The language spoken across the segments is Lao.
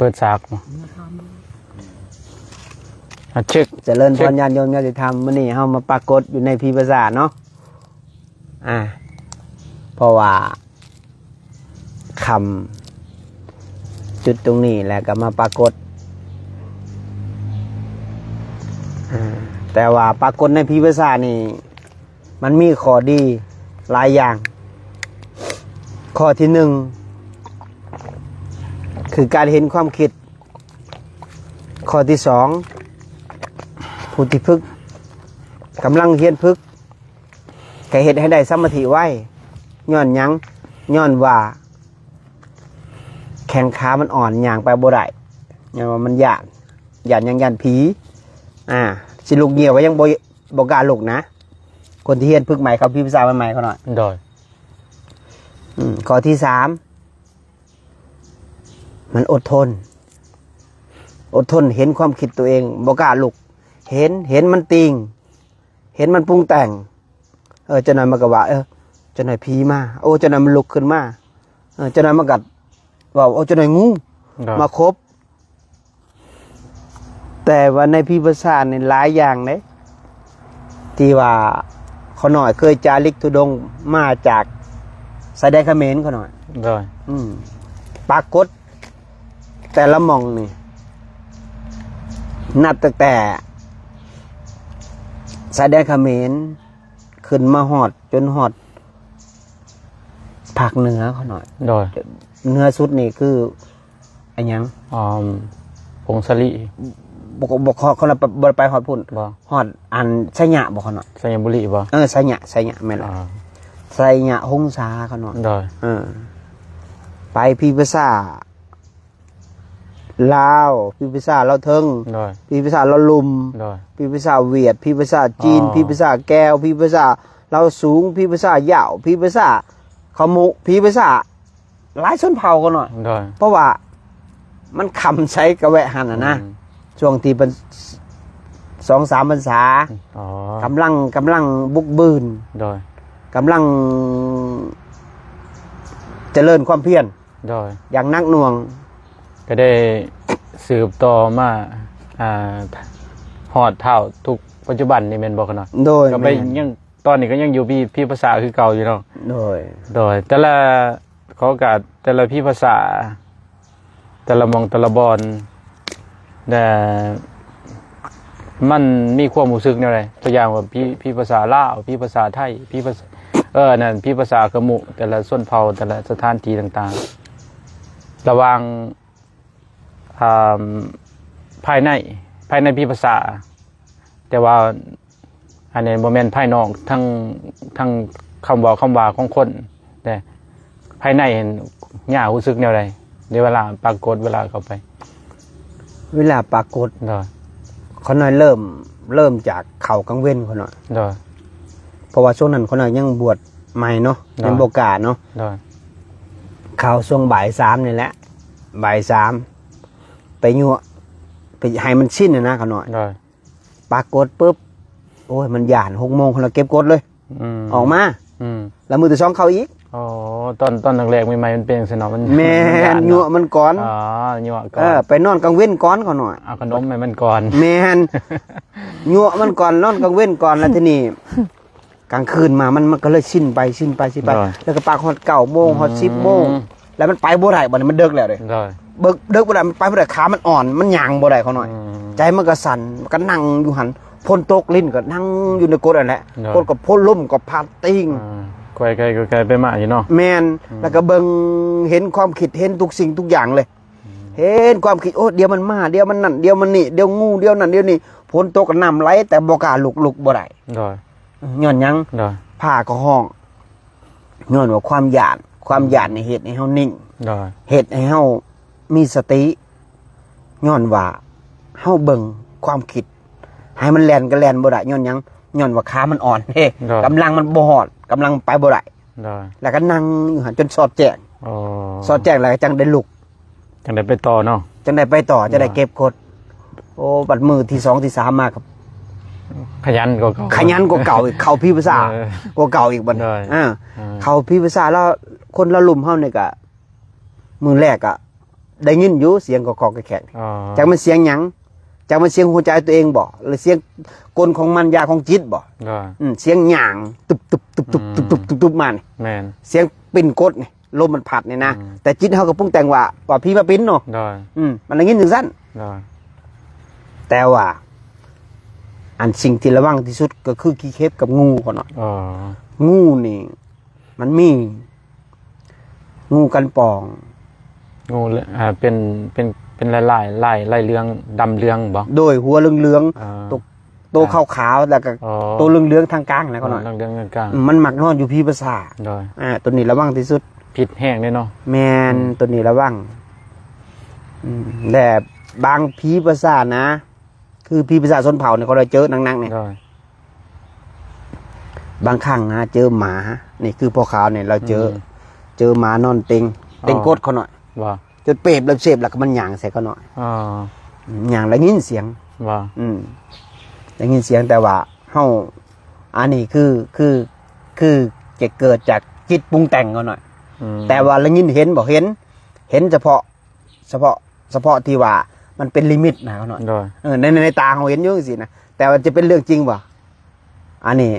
ເປີດສາກ ອາ ເຊັກ ຈະເລີນພອນ ເຊັກ ຍາດໂຍມຍາດຕິທຳ. ມື້ນີ້ເຮົາມາປາກົດຢູ່ໃນຜີປາສາດເນາະ ອາ ເພາະວ່າຄ່ຳຈຸດຕົງນີ້ແລ້ວກໍມາປາກົດ ອາ ແຕ່ວ່າປາກົດໃນຜີປາສາດນີ້ ມັນມີຂໍ້ດີຫຼາຍຢ່າງ. ຂໍ້ທີໜຶ່ງ ຄືການເຫັນຄວາມຄິດ. ຂໍ້ທີສອງ ຜູ້ທີ່ຝຶກ ກຳລັງຮຽນຝຶກ ກະເຮັດໃຫ້ໄດ້ສະມາທິໄວ. ຍ້ອນຫຍັງ? ຍ້ອນວ່າແຂ້ງຂາມັນອ່ອນ ຍ່າງໄປບໍ່ໄດ້ ຍ້ອນວ່າມັນຢ້ານ. ຢ້ານຫຍັງ? ຢ້ານຜີ. ອາ ຊິລຸກຍ່ຽວກໍຍັງບໍ່ ບໍ່ກ້າລຸກນະ. ຄົນທີ່ຮຽນຝຶກໃໝ່ ເຂົ້າຜີປາສາດໃໝ່ໆ ຂ້ານ້ອຍ. ໂດຍ. ອືມ ຂໍ້ທີສາມ ມັນອົດທົນ. ອົດທົນ ເຫັນຄວາມຄິດຕົວເອງ ບໍ່ກ້າລຸກ. ເຫັນ ເຫັນມັນຕີງ ເຫັນມັນປຸງແຕ່ງ. ເອີ ຈັກໜ້ອຍມັນກໍວ່າ ເອີ ຈັກໜ້ອຍຜີມາ. ໂອ້ ຈັກໜ້ອຍມັນລຸກຂຶ້ນມາ. ເອີ ຈັກໜ້ອຍມັນກໍເວົ້າ ໂອ້ ຈັກໜ້ອຍງູ ໂດຍ ມາຄົບ. ແຕ່ວ່າໃນຜີປາສາດນີ້ຫຼາຍຢ່າງເດ້ ທີ່ວ່າຂ້ານ້ອຍເຄີຍຈາລິກທຸດົງມາຈາກຊາຍແດນຂະເໝນ ຂ້ານ້ອຍ. ໂດຍ. ອືມ ປາກົດແຕ່ລະໝ່ອງນີ້ ນັບຕັ້ງແຕ່ຊາຍແດນຂະເໝນ ຂຶ້ນມາຮອດ ຈົນຮອດພາກເໜືອ ຂ້ານ້ອຍ. ໂດຍ. ເໜືອສຸດນີ້ຄື ອັນຫຍັງ? ອາ ຜົ້ງສາລີ. ບໍ່ ບໍ່ ເຂົາ ເຂົາບໍ່ໄດ້ໄປຮອດພຸ້ນ. ບໍ່. ຮອດອັນໄຊຍະບໍ່ ຂ້ານ້ອຍ? ໄຊຍະບູລີບໍ່? ເອີ ໄຊຍະ ໄຊຍະ ແມ່ນແຫຼະ. ອາ ໄຊຍະຫົງສາ ຂ້ານ້ອຍ. ໂດຍ. ເອີ ໄປຜີປາສາດລາວ ຜີປາສາດລາວເທິງ. ໂດຍ. ຜີປາສາດລາວລຸ່ມ. ໂດຍ. ຜີປາສາດຫວຽດ ຜີປາສາດຈີນ. ອໍ. ຜີປາສາດແກ້ວ ຜີປາສາດລາວສູງ ຜີປາສາດຢາວ ຜີປາສາດຂະມຸ ຜີປາສາດ ຫຼາຍຊົນເຜົ່າ ຂ້ານ້ອຍ. ໂດຍ. ເພາະວ່າມັນຄ່ຳໃສກໍແວະຫັ້ນນະ. ອືມ. ຊ່ວງທີ່ເພິ່ນ ສອງສາມພັນສາ. ອໍ. ກຳລັງ ກຳລັງບຸກບືນ. ໂດຍ. ກຳລັງຈະເລີນຄວາມພຽນ. ໂດຍ. ຢ່າງໜັກໜ່ວງ. ກໍໄດ້ສືບຕໍ່ມາ ອ່າ ຮອດເທົ່າທຸກປັດຈຸບັນນີ້ແມ່ນບໍ່ ຂ້ານ້ອຍ? ໂດຍ. ກໍໄປ ແມ່ນ ຍັງ ຕອນນີ້ກໍຍັງຢູ່ພີ ຜີປາສາດຄືເກົ່າຢູ່ເນາະ. ໂດຍ. ໂດຍ. ແຕ່ລະ ເຂົາກໍແຕ່ລະຜີປາສາດ ແຕ່ລະໝ່ອງແຕ່ລະບ່ອນ ແຕ່ມັນມີຄວາມຮູ້ສຶກແນວໃດ? ຕົວຢ່າງວ່າຜີ ຜີປາສາດລາວ ຜີປາສາດໄທ ຜີປາສາດ ເອີ ອັນນັ້ນ ຜີປາສາດຂະມຸ ແຕ່ລະຊົນເຜົ່າ ແຕ່ລະສະຖານທີ່ຕ່າງໆ ລະຫວ່າງ ອ່າ ພາຍໃນ ພາຍໃນຜີປາສາດ ແຕ່ວ່າອັນນີ້ບໍ່ແມ່ນພາຍນອກ ທັງ ທັງຄຳເວົ້າຄຳວ່າຂອງຄົນ ແຕ່ພາຍໃນຫັ້ນ ຍ່າຮູ້ສຶກແນວໃດ ໃນເວລາປາກົດ ເວລາເຂົ້າໄປ? ເວລາປາກົດ ໂດຍ ຂ້ານ້ອຍເລີ່ມ ເລີ່ມຈາກເຂົ້າກາງເວັນ ຂ້ານ້ອຍ. ໂດຍ. ເພາະວ່າຊ່ວງນັ້ນຂ້ານ້ອຍຍັງບວດໃໝ່ເນາະ ໂດຍ ຍັງບໍ່ກ້າເນາະ. ໂດຍ. ເຂົ້າຊ່ວງບ່າຍສາມນີ້ແຫຼະ ບ່າຍສາມ ໄປຍົວະ ໄປໃຫ້ມັນຊິນຫັ້ນນະຂ້ານ້ອຍ. ໂດຍ. ປາກົດປຶບ ໂອ້ຍ ມັນຢ້ານ ຫົກໂມງຂ້ານ້ອຍເກັບກົດເລີຍ ອືມ ອອກມາ ອືມ ແລ້ວມື້ທີສອງເຂົ້າອີກ. ອໍ ຕອນ ຕອນແລກໆໃໝ່ໆມັນເປັນຈັ່ງຊີ້ເນາະ ມັນ ແມ່ນ ມັນຢ້ານເນາະ ຍົວະມັນກ່ອນ. ອໍ ຍົວະກ່ອນ. ເອີ ໄປນອນກາງເວັນກ່ອນຂ້ານ້ອຍ ເອົາຂະໜົມໃຫ້ມັນກ່ອນ. ແມ່ນ ຍົວະມັນກ່ອນ ນອນກາງເວັນກ່ອນ ແລ້ວທີນີ້ ກາງຄືນມາ ມັນ ມັນກໍເລີຍຊິນໄປ ຊິນໄປ ຊິນໄປ ໂດຍ ແລ້ວກໍປາກຮອດເກົ້າໂມງ ອືມ ຮອດສິບໂມງ ແລ້ວມັນໄປບໍ່ໄດ້ ບັດນີ້ມັນເດິກແລ້ວເດ້. ໂດຍ. ເດິກ ເດິກບໍ່ໄດ້ ມັນໄປບໍ່ໄດ້ ຂາມັນອ່ອນ ມັນຍ່າງບໍ່ໄດ້ຂ້ານ້ອຍ. ອືມ. ໃຈມັນກໍສັ່ນ ມັນກໍນັ່ງຢູ່ຫັ້ນ ຝົນຕົກ ລິນກໍນັ່ງຢູ່ໃນກົດຫັ້ນແຫຼະ. ໂດຍ. ກົດກໍພົດ ລົມກໍພັດຕີງ ອ່າ ໄກໆ ໄກໆ ໄປມາຢູ່ເນາະ. ແມ່ນ. ອືມ. ແລ້ວກໍເບິ່ງເຫັນຄວາມຄິດ ເຫັນທຸກສິ່ງທຸກຢ່າງເລີຍ. ອືມ. ເຫັນຄວາມຄິດ ໂອ້ ດຽວມັນມາ ດຽວມັນນັ້ນ ດຽວມັນນີ້ ດຽວງູ ດຽວນັ້ນ ດຽວນີ້ ຝົນຕົກກໍນ້ຳໄຫຼ ແຕ່ບໍ່ກ້າລຸກ ລຸກບໍ່ໄດ້. ໂດຍ. ຍ້ອນຫຍັງ? ໂດຍ. ຟ້າກໍຮ້ອງ ຍ້ອນວ່າຄວາມຢ້ານ ຄວາມຢ້ານນີ້ເຮັດໃຫ້ເຮົານິ່ງ ໂດຍ ເຮັດໃຫ້ເຮົາມີສະຕິ ຍ້ອນວ່າເຮົາເບິ່ງຄວາມຄິດ ໃຫ້ມັນແລ່ນກໍແລ່ນບໍ່ໄດ້ ຍ້ອນຫຍັງ? ຍ້ອນວ່າຂາມັນອ່ອນເດ້ ໂດຍ ກຳລັງມັນບໍ່ຮອດ ກຳລັງໄປບໍ່ໄດ້ ໂດຍ ແລ້ວກໍນັ່ງຢູ່ຫັ້ນຈົນສອດແຈ້ງ ອໍ ສອດແຈ້ງແລ້ວກໍຈັ່ງໄດ້ລຸກ ຈັ່ງໄດ້ໄປຕໍ່ເນາະ ຈັ່ງໄດ້ໄປຕໍ່ ຈັ່ງໄດ້ເກັບກົດ. ໂອ້ ບັດມື້ທີສອງທີສາມມາກໍຂະຫຍັນກວ່າເກົ່າ ຂະຫຍັນກວ່າເກົ່າອີກ ເຂົ້າຜີປາສາດ ເອີ ກວ່າເກົ່າອີກບັດນີ້ ໂດຍ ເອີ ເອີ ເຂົ້າຜີປາສາດແລ້ວ ຄົນລາວລຸ່ມເຮົານີ້ກະ ມື້ແລກກະ ໄດ້ຍິນຢູ່ສຽງກອກໆແຄກໆ ອໍ ຈັກມັນສຽງຫຍັງ ຈັກມັນສຽງຫົວໃຈຕົວເອງບໍ ຫຼືສຽງກົນຂອງມັນຢາຂອງຈິດບໍ ໂດຍ ອືມ ສຽງຫຍັງ ຕຶບໆ ຕຶບໆ ອືມ ຕຶບໆ ມານີ້ ແມ່ນ ສຽງປິ່ນກົດນີ້ ລົມມັນພັດນີ້ນະ ອືມ ແຕ່ຈິດເຮົາກໍປຸງແຕ່ງວ່າ ວ່າຜີມາປິ່ນເນາະ ໂດຍ ອືມ ມັນໄດ້ຍິນຈັ່ງຊັ້ນ ໂດຍ ແຕ່ວ່າ ອັນສິ່ງທີ່ລະວັງທີ່ສຸດກໍຄືຂີ້ເຂັບກັບງູເຂົາເນາະ ອໍ ງູນີ້ ມັນມີງູກັນປອງ ງູ ອ່າ ເປັນ ເປັນ ເປັນລາຍໆ ລາຍ ລາຍເຫຼືອງ ດຳເຫຼືອງບໍ? ໂດຍ ຫົວເຫຼືອງໆ ອ່າ ໂຕ ໂຕຂາວໆ ແລ້ວກໍ ອໍ ໂຕເຫຼືອງໆທາງກາງນະ ເຂົາເນາະ ເຫຼືອງໆທາງກາງ ອືມ ມັນມັກນອນຢູ່ຜີປາສາດ ໂດຍ ອ່າ ໂຕນີ້ລະວັງທີ່ສຸດ ພິດແຮງເດ້ເນາະ ແມ່ນ ອືມ ໂຕນີ້ລະວັງ ອືມ ແລະບາງຜີປາສາດນະ ຄືຜີປີສາດຊົນເຜົ່ານີ້ ເຂົາໄດ້ເຈີໜັກໆນີ້ ໂດຍ ບາງຄັ້ງນະ ເຈີໝາ ນີ້ຄືພໍ່ຂາວນີ້ ລາວເຈີ ອືມ ເຈີໝານອນເຕັງ ເຕັງ ອໍ ກົດເຂົາໜ້ອຍ ວ່າ ຈົນເປັບແລ້ວເສບ ແລ້ວກໍມັນຍ່າງໃສ່ເຂົາໜ້ອຍ ອໍ ຍ່າງໄດ້ຍິນສຽງ ວ່າ ອືມ ໄດ້ຍິນສຽງ ແຕ່ວ່າເຮົາ ອັນນີ້ຄື ຄື ຄືຈະເກີດຈາກຈິດປຸງແຕ່ງເຂົາໜ້ອຍ ອືມ ແຕ່ວ່າໄດ້ຍິນເຫັນບໍ່ ເຫັນ ເຫັນສະເພາະ ສະເພາະ ສະເພາະທີ່ວ່າມັນເປັນລິມິດນະເນາະ ໂດຍ ເອີ ໃນ ໃນ ໃນຕາເຮົາເຫັນຢູ່ຈັ່ງຊີ້ນະ ແຕ່ວ່າຈະເປັນເລື່ອງຈິງບໍ່ ອັນນີ້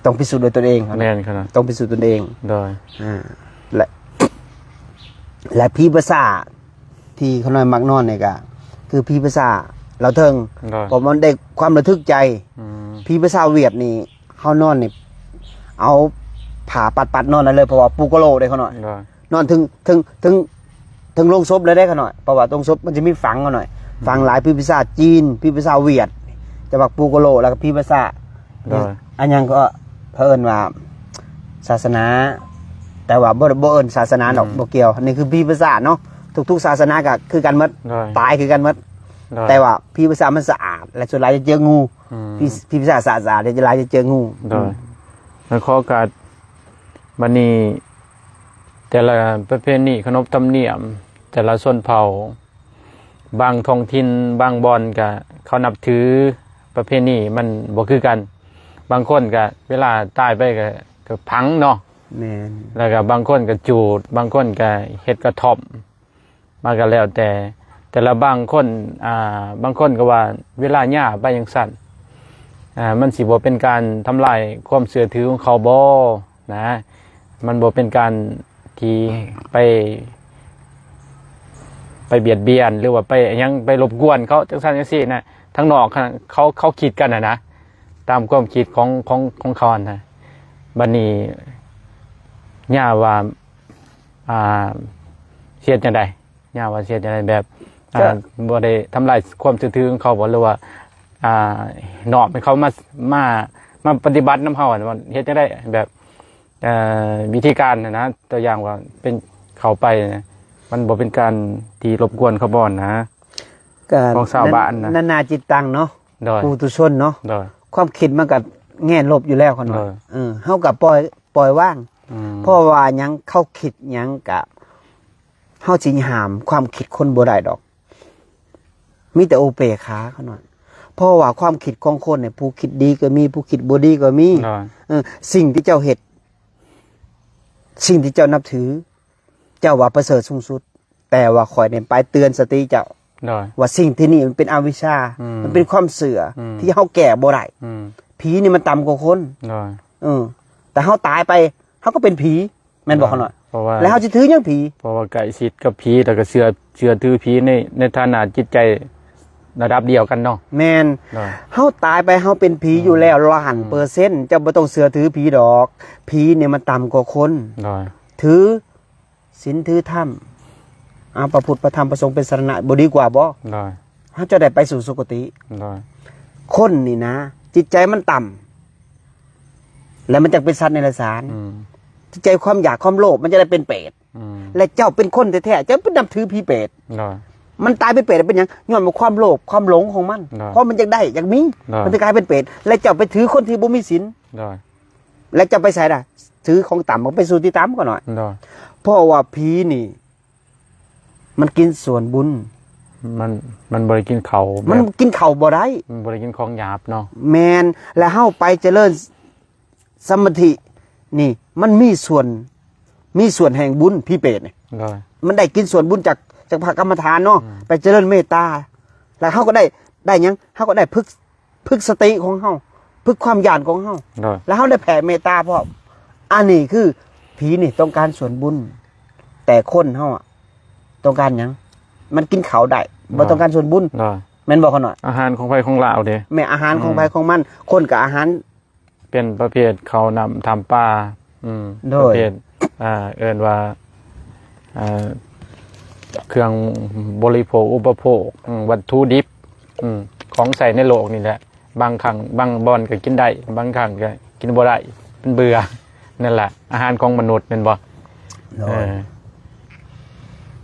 ຕ້ອງພິສູດດ້ວຍຕົນເອງ ແມ່ນຂະໜາດ ຕ້ອງພິສູດຕົນເອງ ໂດຍ ອ່າ ແລະ ແລະຜີປີສາດທີ່ຂ້ານ້ອຍມັກນອນນີ້ກະ ຄືຜີປີສາດລາວເທິງ ໂດຍ ເພາະມັນໄດ້ຄວາມລະທຶກໃຈ ອືມ ຜີປີສາດຫວຽດນີ້ ເຮົານອນນີ້ ເອົາຜ້າປັດໆນອນໄດ້ເລີຍ ເພາະວ່າປູກະໂລເດ້ຂ້ານ້ອຍ ໂດຍ ນອນເທິງ ເທິງ ເທິງ ເທິງໂລງສົບເລີຍເດ້ຂ້ານ້ອຍ ເພາະວ່າໂລງສົບມັນຈະມີຝັງຂ້ານ້ອຍ ອືມ ຝັງຫຼາຍ ຜີປີສາດຈີນ ຜີປີສາດຫວຽດ ຈະມັກປູກະໂລ ແລ້ວກໍຜີປີສາດ ໂດຍ ອັນຫຍັງກໍເຂົາເອີ້ນວ່າສາສະໜາ ແຕ່ວ່າບໍ່ ບໍ່ເອີ້ນສາສະໜາດອກ ອືມ ບໍ່ກ່ຽວ ນີ້ຄືຜີປີສາດເນາະ ທຸກໆສາສະໜາກໍຄືກັນໝົດ ໂດຍ ຕາຍຄືກັນໝົດ ໂດຍ ແຕ່ວ່າຜີປີສາດມັນສະອາດ ແລະສ່ວນຫຼາຍຈະເຈີງູ ອືມ ຜີ ຜີປີສາດສະອາດ ສ່ວນຫຼາຍຈະເຈີງູ ໂດຍ ອືມ ແລະຂໍໂອກາດ ບັດນີ້ ແຕ່ລະປະເພນີຂະໜົບທຳນຽມ ແຕ່ລະຊົນເຜົ່າ ບາງທ້ອງຖິ່ນ ບາງບ່ອນກະເຂົານັບຖືປະເພນີມັນບໍ່ຄືກັນ ບາງຄົນກະເວລາຕາຍໄປກະ ກະຝັງເນາະ ແມ່ນ ແລ້ວກະບາງຄົນກະຈູດ ບາງຄົນກະເຮັດກະທ່ອມ ມັນກໍແລ້ວແຕ່ ແຕ່ລະບາງຄົນ ອ່າ ບາງຄົນກໍວ່າເວລາຍ່າໄປຈັ່ງຊັ້ນ ອ່າ ມັນຊິບໍ່ເປັນການທຳລາຍຄວາມເຊື່ອຖືຂອງເຂົາບໍ່ນະ ມັນບໍ່ເປັນການທີ່ໄປ ໄປບຽດບຽນ ຫຼືວ່າໄປຫຍັງ ໄປລົບກວນເຂົາຈັ່ງຊັ້ນຈັ່ງຊີ້ນະ ທາງນອກເຂົາ ເຂົາຄິດກັນຫັ້ນນະ ຕາມຄວາມຄິດຂອງ ຂອງ ຂອງເຂົາຫັ້ນນະ ບັດນີ້ຍ່າວ່າ ອ່າ ຊິເຮັດຈັ່ງໃດ? ຍ່າວ່າຊິເຮັດຈັ່ງໃດ? ແບບ ກໍ ອ່າ ບໍ່ໄດ້ທຳລາຍຄວາມເຊື່ອຖືຂອງເຂົາບໍ່? ຫຼືວ່າ ອ່າ ນ້ອມໃຫ້ເຂົາມາ ມາ ມາປະຕິບັດນຳເຮົາ ວ່າເຮັດຈັ່ງໃດ? ແບບ ເອີ ວິທີການຫັ້ນນະ ຕົວຢ່າງວ່າເປັນ ເຂົ້າໄປນະ ມັນບໍ່ເປັນການທີ່ລົບກວນເຂົາບໍ່ນະ? ກໍ ຂອງຊາວບ້ານນະ ນານາຈິດຕັງເນາະ ໂດຍ ປຸຖຸຊົນເນາະ ໂດຍ ຄວາມຄິດມັນກໍແງ່ລົບຢູ່ແລ້ວ ຂ້ານ້ອຍ ໂດຍ ເອີ ເຮົາກໍປ່ອຍ ປ່ອຍວາງ ອືມ ເພາະວ່າຫຍັງ ເຂົາຄິດຫຍັງກະ ເຮົາຊິຫ້າມຄວາມຄິດຄົນບໍ່ໄດ້ດອກ ມີແຕ່ໂອເປກຂາ ຂ້ານ້ອຍ ເພາະວ່າຄວາມຄິດຂອງຄົນນີ້ ຜູ້ຄິດດີກໍມີ ຜູ້ຄິດບໍ່ດີກໍມີ ໂດຍ ເອີ ສິ່ງທີ່ເຈົ້າເຮັດ ສິ່ງທີ່ເຈົ້ານັບຖື ເຈົ້າວ່າປະເສີດສູງສຸດ ແຕ່ວ່າຂ້ອຍນີ້ໄປເຕືອນສະຕິເຈົ້າ ໂດຍ ວ່າສິ່ງທີ່ນີ້ມັນເປັນອະວິຊຊາ ອືມ ມັນເປັນຄວາມເຊື່ອ ອືມ ທີ່ເຮົາແກ້ບໍ່ໄດ້ ອືມ ຜີນີ້ມັນຕ່ຳກວ່າຄົນ ໂດຍ ເອີ ແຕ່ເຮົາຕາຍໄປ ເຮົາກໍເປັນຜີ ແມ່ນບໍ່ ໂດຍ ຂ້ານ້ອຍ? ເພາະວ່າ ແລ້ວເຮົາຊິຖືຫຍັງຜີ? ເພາະວ່າໃກ້ຊິດກັບຜີ ແລ້ວກໍເຊື່ອ ເຊື່ອຖືຜີໃນ ໃນຖານະຈິດໃຈລະດັບດຽວກັນເນາະ ແມ່ນ ໂດຍ ເຮົາຕາຍໄປ ເຮົາເປັນຜີ ອືມ ຢູ່ແລ້ວລ້ານເປີເຊັນ ອືມ ເຈົ້າບໍ່ຕ້ອງເຊື່ອຖືຜີດອກ ຜີນີ້ມັນຕ່ຳກວ່າຄົນ ໂດຍ ຖື ສິນຖືທຳ ເອົາພະພຸດພະທຳພະສົງເປັນສະລະນະ ບໍ່ດີກວ່າບໍ່? ໂດຍ ເຮົາຈະໄດ້ໄປສູ່ສຸຄະຕິ ໂດຍ ຄົນນີ້ນະ ຈິດໃຈມັນຕ່ຳ ແລ້ວມັນຈັກເປັນສັດເນຍລະສານ ອືມ ຈິດໃຈຄວາມຢາກຄວາມໂລບ ມັນຈະໄດ້ເປັນເປດ ອືມ ແລະເຈົ້າເປັນຄົນແທ້ໆ ເຈົ້າໄປນັບຖືຜີເປດ ໂດຍ ມັນຕາຍເປັນເປດເປັນຫຍັງ? ຍ້ອນວ່າຄວາມໂລບຄວາມຫຼົງຂອງມັນ ໂດຍ ເພາະມັນຢາກໄດ້ຢາກມີ ໂດຍ ມັນໄປກາຍເປັນເປດ ແລະເຈົ້າໄປຖືຄົນທີ່ບໍ່ມີສິນ ໂດຍ ແລະເຈົ້າໄປໃສລະ? ຖືຂອງຕ່ຳ ມັນໄປສູ່ທີ່ຕ່ຳກໍໜ້ອຍ ໂດຍ ເພາະວ່າຜີນີ້ ມັນກິນສ່ວນບຸນ ມັນ ມັນບໍ່ໄດ້ກິນເຂົ້າ ມັນ ແບບ ກິນເຂົ້າບໍ່ໄດ້ ມັນບໍ່ໄດ້ກິນຂອງຫຍາບເນາະ ແມ່ນ ແລະເຮົາໄປຈະເລີນສະມາທິນີ້ ມັນມີສ່ວນ ມີສ່ວນແຫ່ງບຸນ ຜີເປດນີ້ ໂດຍ ມັນໄດ້ກິນສ່ວນບຸນຈາກ ຈາກພະກຳມະຖານເນາະ ອືມ ໄປຈະເລີນເມດຕາ ແລ້ວເຮົາກໍໄດ້ ໄດ້ຫຍັງ? ເຮົາກໍໄດ້ຝຶກ ຝຶກສະຕິຂອງເຮົາ ຝຶກຄວາມຢ້ານຂອງເຮົາ ໂດຍ ແລ້ວເຮົາໄດ້ແຜ່ເມດຕາພ້ອມ. ອັນນີ້ຄືຜີນີ້ຕ້ອງການສ່ວນບຸນ ແຕ່ຄົນເຮົາອະຕ້ອງການຫຍັງ? ມັນກິນເຂົ້າໄດ້ ໂດຍ ບໍ່ຕ້ອງການສ່ວນບຸນ ໂດຍ ແມ່ນບໍ່ຂະນ້ອຍ? ອາຫານຂອງໃຜຂອງລາວເດ້ ແມ່ນອາຫານຂອງໃຜຂອງມັນ ອືມ ຄົນກໍອາຫານ ເປັນປະເພດເຂົ້ານ້ຳທຳປາ ອືມ ໂດຍ ປະເພດ ອ່າ ເອີ້ນວ່າ ອ່າ ເຄື່ອງບໍລິໂພກອຸປະໂພກ ອືມ ວັດຖຸດິບ ອືມ ຂອງໃຊ້ໃນໂລກນີ້ແຫຼະ ບາງຄັ້ງບາງບ່ອນກໍກິນໄດ້ ບາງຄັ້ງກໍກິນບໍ່ໄດ້ ມັນເບື່ອ ນັ້ນລະ ອາຫານຂອງມະນຸດແມ່ນບໍ່? ໂດຍ ເອີ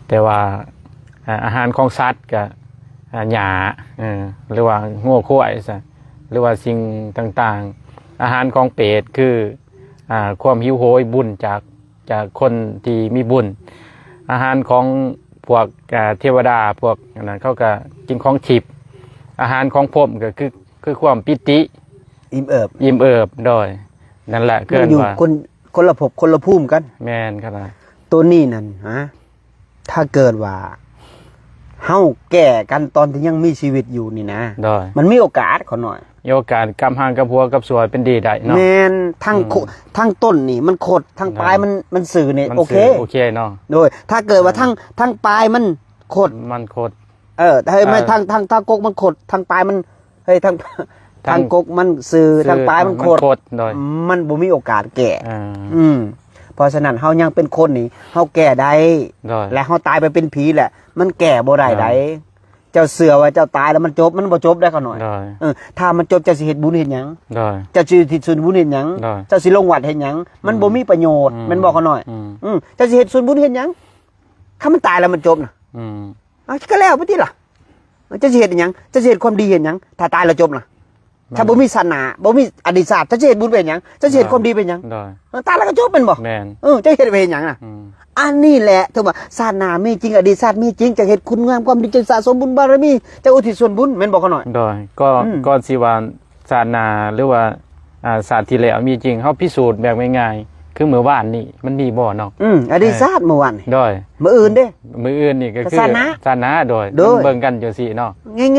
ແຕ່ວ່າ ອາ ອາຫານຂອງສັດກະ ອາ ຫຍ້າ ເອີ ຫຼືວ່າງົວຄວາຍຊະ ຫຼືວ່າສິ່ງຕ່າງໆ. ອາຫານຂອງເປດຄື ອາ ຄວາມຫິວໂຫຍບຸນຈາກ ຈາກຄົນທີ່ມີບຸນ. ອາຫານຂອງພວກ ອາ ເທວະດາ ພວກອັນນັ້ນ ເຂົາກະກິນຂອງທິບ. ອາຫານຂອງພົມກະຄື ຄືຄວາມປີຕິ ອີ່ມເອີບ ອີ່ມເອີບ ໂດຍ ນັ້ນແຫຼະ ຄືວ່າ ຄົນ ຄົນລະພົບຄົນລະພູມກັນ ແມ່ນຂະໜາດ ໂຕນີ້ນັ້ນ ຮະ ຖ້າເກີດວ່າເຮົາແກ້ກັນຕອນທີ່ຍັງມີຊີວິດຢູ່ນີ້ນະ ໂດຍ ມັນມີໂອກາດ ຂະນ້ອຍ ມີໂອກາດກັບຮ່າງກັບຫົວກັບຊົ່ວເປັນດີໄດ້ເນາະ ແມ່ນ ທັງ ອືມ ໂຄ ທັງຕົ້ນນີ້ມັນຄົດ ທັງປາຍ ໂດຍ ມັນ ມັນຊື່ນີ້ ມັນ ໂອເຄ ຊື່ ໂອເຄເນາະ ໂດຍ ຖ້າເກີດວ່າ ໂດຍ ທັງ ທັງປາຍມັນຄົດ ມັນຄົດ ເອີ ເອີ ທັງ ທັງ ທັງກົກມັນຄົດ ທັງປາຍມັນ ເຮີ້ຍ ທັງ ທັງ ທັງກົກມັນຊື່ ຊື່ ທັງປາຍມັນ ມັນ ຄົດ ມັນຄົດ ໂດຍ ມັນບໍ່ມີໂອກາດແກ້ ອ່າ ອືມ ເພາະສະນັ້ນເຮົາຍັງເປັນຄົນນີ້ ເຮົາແກ້ໄດ້ ໂດຍ ແລະເຮົາຕາຍໄປເປັນຜີແຫຼະ ມັນແກ້ບໍ່ໄດ້ໃດ໋ ໂດຍ ເຈົ້າເຊື່ອວ່າເຈົ້າຕາຍແລ້ວມັນຈົບ ມັນບໍ່ຈົບໄດ໋ ຂະນ້ອຍ ໂດຍ ເອີ ຖ້າມັນຈົບ ເຈົ້າຊິເຮັດບຸນເຮັດຫຍັງ? ໂດຍ ເຈົ້າຊິອຸທິດສ່ວນບຸນເຮັດຫຍັງ? ໂດຍ ເຈົ້າຊິລົງວັດເຮັດຫຍັງ? ອືມ ມັນບໍ່ມີປະໂຫຍດ ອືມ ແມ່ນບໍ່ ຂະນ້ອຍ? ອືມ ອືມ ເຈົ້າຊິເຮັດສ່ວນບຸນເຮັດຫຍັງ? ຄັນມັນຕາຍແລ້ວມັນຈົບນະ ອືມ ເອົາ ກໍແລ້ວໄປຕິລະ ເຈົ້າຊິເຮັດຫຍັງ? ເຈົ້າຊິເຮັດຄວາມດີເຮັດຫຍັງ? ຖ້າຕາຍແລ້ວຈົບນະ ແມ່ນ ຖ້າບໍ່ມີຊາດໜ້າ ບໍ່ມີອະດີດຊາດ ເຈົ້າຊິເຮັດບຸນໄປເຮັດຫຍັງ? ເຈົ້າຊິເຮັດຄວາມດີໄປເຮັດຫຍັງ? ໂດຍ ເອີ ຕາຍແລ້ວກໍຈົບແມ່ນບໍ່? ແມ່ນ ເອີ ເຈົ້າເຮັດໄປເຮັດຫຍັງນະ? ອືມ ອັນນີ້ແຫຼະຖືວ່າຊາດໜ້າມີຈິງ ອະດີດຊາດມີຈິງ ເຈົ້າເຮັດຄຸນງາມຄວາມດີ ເຈົ້າສະສົມບຸນບາລະມີ ເຈົ້າອຸທິດສ່ວນບຸນ ແມ່ນບໍ່ ຂະນ້ອຍ? ໂດຍ ກໍ ອືມ ກ່ອນຊິວ່າ ຊາດໜ້າ ຫຼືວ່າ ອ່າ ຊາດທີ່ແລ້ວມີຈິງ ເຮົາພິສູດແບບງ່າຍໆ ຄືມື້ວານນີ້ມັນມີບໍ່ເນາະ? ອືມ ອະດີດຊາດມື້ວານນີ້ ໂດຍ ມື້ອື່ນເດ້? ມື້ອື່ນນີ້ກໍຄືຊາດໜ້າ ຊາດໜ້າ ໂດຍ ໂດຍ ເບິ່ງກັນຈັ່ງຊີ້ເນາະ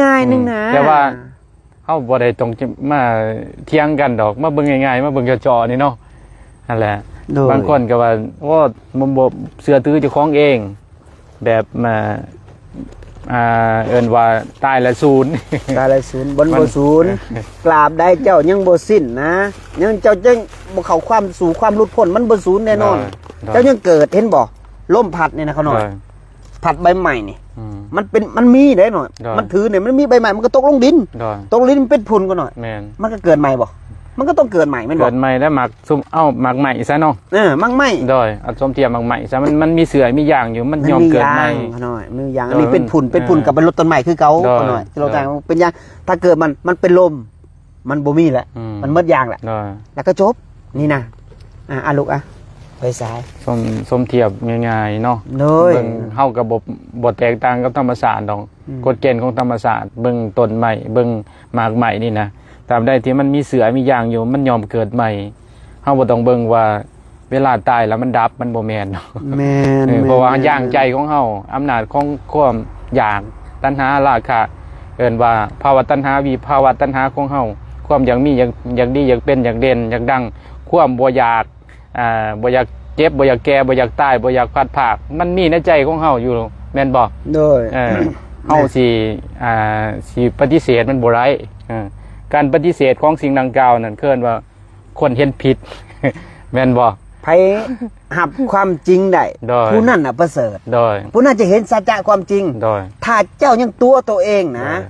ງ່າຍໆ ອືມ ໜຶ່ງນະ ແຕ່ວ່າເຮົາບໍ່ໄດ້ຕ້ອງມາຖຽງກັນດອກ ມາເບິ່ງງ່າຍໆ ມາເບິ່ງເຈາະໆ ນີ້ເນາະ ຫັ້ນແຫຼະ ໂດຍ ບາງຄົນກໍວ່າ ໂອ້ ບໍ່ ບໍ່ເຊື່ອຖືເຈົ້າຂອງເອງ ແບບ ອ່າ ອ່າ ເອີ້ນວ່າຕາຍແລ້ວສູນ ຕາຍແລ້ວສູນ ມັນບໍ່ສູນ ເອີ ກາບໃດເຈົ້າຍັງບໍ່ສິ້ນນະ ຍັງ ເຈົ້າຍັງບໍ່ເຂົ້າຄວາມສູ່ຄວາມຫຼຸດພົ້ນ ມັນບໍ່ສູນແນ່ນອນ ໂດຍ ໂດຍ ເຈົ້າຍັງເກີດ ເຫັນບໍ່ ລົມພັດນີ້ນະ ຂະນ້ອຍ ໂດຍ ພັດໃບໄມ້ນີ້ ອືມ ມັນເປັນ ມັນມີເດ້ນ້ອຍ ໂດຍ ມັນຖືນີ້ ມັນມີໃບໄມ້ ມັນກໍຕົກລົງດິນ ໂດຍ ຕົກລົງດິນ ມັນເປັນຝຸ່ນ ຂະນ້ອຍ ແມ່ນ ມັນກໍເກີດໃໝ່ບໍ່? ມັນກໍຕ້ອງເກີດໃໝ່ ແມ່ນບໍ່? ເກີດໃໝ່ແລ້ວໝາກຊຸມ ເອົາໝາກໄມ້ຊະເນາະ ເອີ ໝາກໄມ້ ໂດຍ ເອົາສົມທຽບໝາກໄມ້ຊະ ມັນ ມັນມີເຊື້ອມີຢາງຢູ່ ມັນຍອມເກີດໃໝ່ ຂະນ້ອຍ ມີຢາງ ໂດຍ ອັນນີ້ເປັນຝຸ່ນ ເປັນຝຸ່ນ ເອີ ກໍໄປລົດຕົ້ນໄມ້ຄືເກົ່າ ໂດຍ ຂະນ້ອຍ ໂດຍ ເປັນຢາງ ຖ້າເກີດມັນ ມັນເປັນລົມ ມັນບໍ່ມີແຫຼະ ອືມ ມັນໝົດຢາງແຫຼະ ໂດຍ ແລ້ວກໍຈົບ ນີ້ນະ ອ່າ ອ່າ ລູກ ອ່າ ໄປສາຍ ສົມ ສົມທຽບງ່າຍໆ ເນາະ ໂດຍ ເບິ່ງ ເຮົາກໍບໍ່ ບໍ່ແຕກຕ່າງກັບທຳມະຊາດດອກ ອືມ ກົດເກນຂອງທຳມະຊາດ ເບິ່ງຕົ້ນໄມ້ ເບິ່ງໝາກໄມ້ນີ້ນະ ຕາບໃດທີ່ມັນມີເຊື້ອມີຢາງຢູ່ ມັນຍອມເກີດໃໝ່ ເຮົາບໍ່ຕ້ອງເບິ່ງວ່າເວລາຕາຍແລ້ວມັນດັບ ມັນບໍ່ແມ່ນ ແມ່ນ ເອີ ເພາະວ່າ ແມ່ນ ຢາງໃຈຂອງເຮົາ ອຳນາດຂອງຄວາມຢາກ ຕັນຫາ ລາຄະ ເອີ້ນວ່າພາວະຕັນຫາ ວິພາວະຕັນຫາຂອງເຮົາ ຄວາມຢາກມີ ຢາກ ຢາກດີ ຢາກເປັນ ຢາກເດັ່ນ ຢາກດັງ ຄວາມບໍ່ຢາກ ອ່າ ບໍ່ຢາກເຈັບ ບໍ່ຢາກແກ່ ບໍ່ຢາກຕາຍ ບໍ່ຢາກພັດພາກ ມັນມີໃນໃຈຂອງເຮົາຢູ່ ແມ່ນບໍ່? ໂດຍ ເອີ ເຮົາຊິ ອ່າ ຊິປະຕິເສດມັນບໍ່ໄດ້ ເອີ ການປະຕິເສດຂອງສິ່ງດັ່ງກ່າວນັ້ນ ເອີ້ນວ່າຄົນເຫັນຜິດ ແມ່ນບໍ່? ໃຜຮັບຄວາມຈິງໄດ້ ໂດຍ ຜູ້ນັ້ນນະປະເສີດ ໂດຍ ຜູ້ນັ້ນຈະເຫັນສັດຈະຄວາມຈິງ ໂດຍ ຖ້າເຈົ້າຍັງຕົວະໂຕເອງນະ ໂດຍ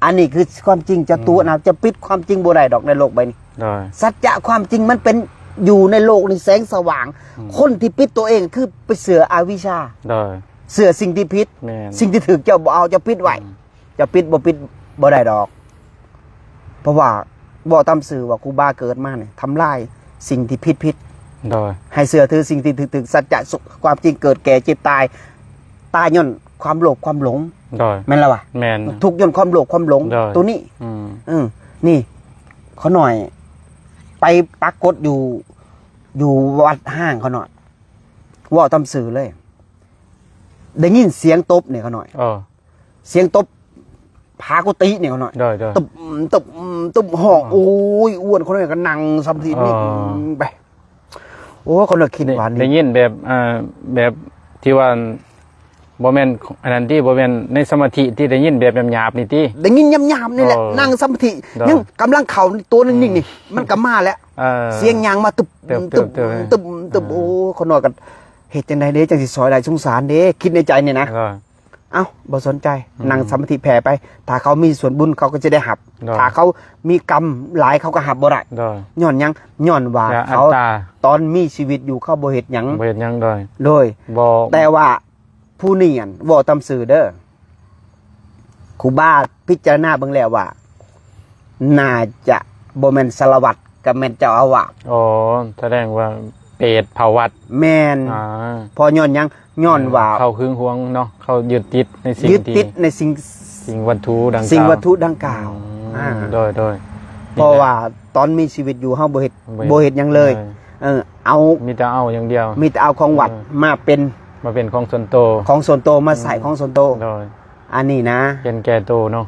ອັນນີ້ຄືຄວາມຈິງ ເຈົ້າຕົວະນະ ອືມ ເຈົ້າປິດຄວາມຈິງບໍ່ໄດ້ດອກໃນໂລກໃບນີ້ ໂດຍ ສັດຈະຄວາມຈິງມັນເປັນຢູ່ໃນໂລກນີ້ແສງສະຫວ່າງ ອືມ ຄົນທີ່ປິດຕົວເອງຄືໄປເຊື່ອອະວິຊາ ໂດຍ ເຊື່ອສິ່ງທີ່ຜິດ ແມ່ນ ສິ່ງທີ່ຖືກເຈົ້າບໍ່ເອົາ ເຈົ້າປິດໄວ້ ອືມ ເຈົ້າປິດບໍ່ປິດບໍ່ໄດ້ດອກ ເພາະວ່າເວົ້າຕາມຊື່ວ່າຄູບາເກີດມານີ້ ທຳລາຍສິ່ງທີ່ຜິດໆ ໂດຍ ໃຫ້ເຊື່ອຖືສິ່ງທີ່ຖືກໆ ສັດຈະ ຄວາມຈິງເກີດແກ່ເຈັບຕາຍ ຕາຍຍ້ອນຄວາມໂລບຄວາມຫຼົງ ໂດຍ ແມ່ນລະວະ? ແມ່ນ ທຸກຍ້ອນຄວາມໂລບຄວາມຫຼົງ ໂດຍ ໂຕນີ້ ອືມ ເອີ ນີ້ ຂ້ານ້ອຍໄປປາກົດຢູ່ ຢູ່ວັດຮ້າງ ຂ້ານ້ອຍ ເວົ້າຕາມຊື່ເລີຍ ໄດ້ຍິນສຽງຕົບນີ້ຂ້ານ້ອຍ ເອີ ສຽງຕົບຜາກຸຕິນີ້ຂ້ານ້ອຍ ໂດຍໆ ຕຶບ ຕຶບ ຕຶບ ຮ້ອງ ອໍ ໂອ້ຍ ອ້ວນຂ້ານ້ອຍກໍນັ່ງສະມາທິນີ້ ອໍ ອືມ ໄປ ໂອ້ ຂ້ານ້ອຍຄິດວ່ານີ້ ໄດ້ຍິນແບບ ເອີ ແບບທີ່ວ່າ ບໍ່ແມ່ນອັນນັ້ນຕິ ບໍ່ແມ່ນໃນສະມາທິຕິ ໄດ້ຍິນແບບຫຍາບໆນີ້ຕິ ໄດ້ຍິນຫຍາບໆນີ້ແຫຼະ ໂອ້ ນັ່ງສະມາທິ ໂດຍ ຍັງກຳລັງເຂົ້າຕົວນີ້ ອືມ ນີ້ ມັນກໍມາແລ້ວ ເອີ ສຽງຍ່າງມາຕຶບ ຕຶບ ຕຶບ ຕຶບ ຕຶບ ອໍ ໂອ້ ຂ້ານ້ອຍກໍເຮັດຈັ່ງໃດເດ້ ຈັ່ງຊິຊ່ອຍໄດ້ ສົງສານເດ້ ຄິດໃນໃຈນີ້ນະ ໂດຍ ເອົ້າ ບໍ່ສົນໃຈ ອືມ ນັ່ງສະມາທິແຜ່ໄປ ຖ້າເຂົາມີສ່ວນບຸນເຂົາກໍຈະໄດ້ຮັບ ໂດຍ ຖ້າເຂົາມີກຳຫຼາຍເຂົາກໍຮັບບໍ່ໄດ້ ໂດຍ ຍ້ອນຫຍັງ? ຍ້ອນວ່າ ເຂົາ ຕອນມີຊີວິດຢູ່ເຂົາບໍ່ເຮັດຫຍັງ ບໍ່ເຮັດຫຍັງ ໂດຍ ໂດຍ ບໍ່ ແຕ່ວ່າຜູ້ນີ້ຫັ້ນເວົ້າຕາມຊື່ເດີ ຄູບາພິຈາລະນາເບິ່ງແລ້ວວ່າ ໜ້າຈະບໍ່ແມ່ນສາລະວັດ ກໍແມ່ນເຈົ້າອາວາດ ອໍ ສະແດງວ່າເປດເຝົ້າວັດ ແມ່ນ ອາ ເພາະຍ້ອນຫຍັງ? ຍ້ອນວ່າ ເຂົາຫຶງຫວງເນາະ ເຂົາຍຶດຕິດໃນສິ່ງ ຍຶດຕິດໃນສິ່ງ ສິ່ງວັດຖຸດັ່ງກ່າວ ສິ່ງວັດຖຸດັ່ງກ່າວ ອືມ ອາ ໂດຍໆ ເພາະວ່າຕອນມີຊີວິດຢູ່ເຮົາບໍ່ເຮັດ ບໍ່ເຮັດ ບໍ່ເຮັດຫຍັງເລີຍ ເອີ ເອົາ ມີແຕ່ເອົາຢ່າງດຽວ ມີແຕ່ເອົາຂອງວັດ ເອີ ມາເປັນ ມາເປັນຂອງສ່ວນໂຕ ຂອງສ່ວນໂຕ ມາໃຊ້ ອືມ ຂອງສ່ວນໂຕ ໂດຍ ອັນນີ້ນະ ເຫັນແກ່ໂຕເນາະ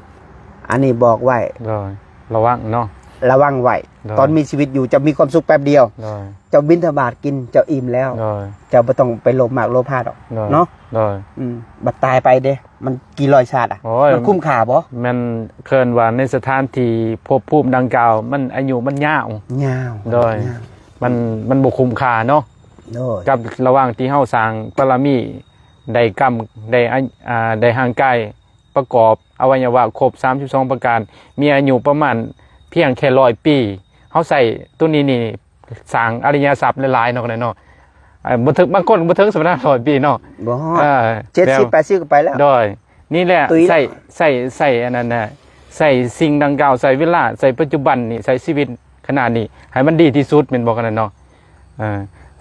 ອັນນີ້ບອກໄວ້ ໂດຍ ລະວັງເນາະ ລະວັງໄວ້ ໂດຍ ຕອນມີຊີວິດຢູ່ເຈົ້າມີຄວາມສຸກແປັບດຽວ ໂດຍ ເຈົ້າບິນທະບາດກິນ ເຈົ້າອີ່ມແລ້ວ ໂດຍ ເຈົ້າບໍ່ຕ້ອງໄປໂລບມາກໂລພາດອກ ໂດຍ ເນາະ ໂດຍ ອືມ ບັດຕາຍໄປເດ້ ມັນກີ່ຮ້ອຍຊາດອະ ໂອ້ຍ ມັນຄຸ້ມຄ່າບໍ່? ແມ່ນ ເອີ້ນວ່າໃນສະຖານທີ່ພົບພູມດັ່ງກ່າວ ມັນອາຍຸມັນຍາວ ຍາວ ໂດຍ ຍາວ ມັນ ມັນບໍ່ຄຸ້ມຄ່າເນາະ ໂດຍ ກັບລະຫວ່າງທີ່ເຮົາສ້າງບາລະມີ ໄດ້ກຳ ໄດ້ ອາ ໄດ້ຮ່າງກາຍ ປະກອບອະໄວຍະວະຄົບສາມສິບສອງປະການ ມີອາຍຸປະມານພຽງແຄ່ຮ້ອຍປີ ເຮົາໃຊ້ໂຕນີ້ນີ້ສ້າງອະລິຍະຊັບຫຼາຍໆເນາະ ເນາະ ເອີ ບໍ່ເຖິງ ບາງຄົນບໍ່ເຖິງສຳລັບຮ້ອຍປີເນາະ ບໍ່ຮອດ ເອີ ເຈັດສິບ ແປດສິບກໍໄປແລ້ວ ໂດຍ ນີ້ແຫຼະ ຕຸ້ຍແລ້ວ ໃຊ້ ໃຊ້ ໃຊ້ອັນນັ້ນນະ ໃຊ້ສິ່ງດັ່ງກ່າວ ໃຊ້ເວລາ ໃຊ້ປັດຈຸບັນນີ້ ໃຊ້ຊີວິດຂະນະນີ້ໃຫ້ມັນດີທີ່ສຸດ ແມ່ນບໍ່ ຂະນະເນາະ? ເອີ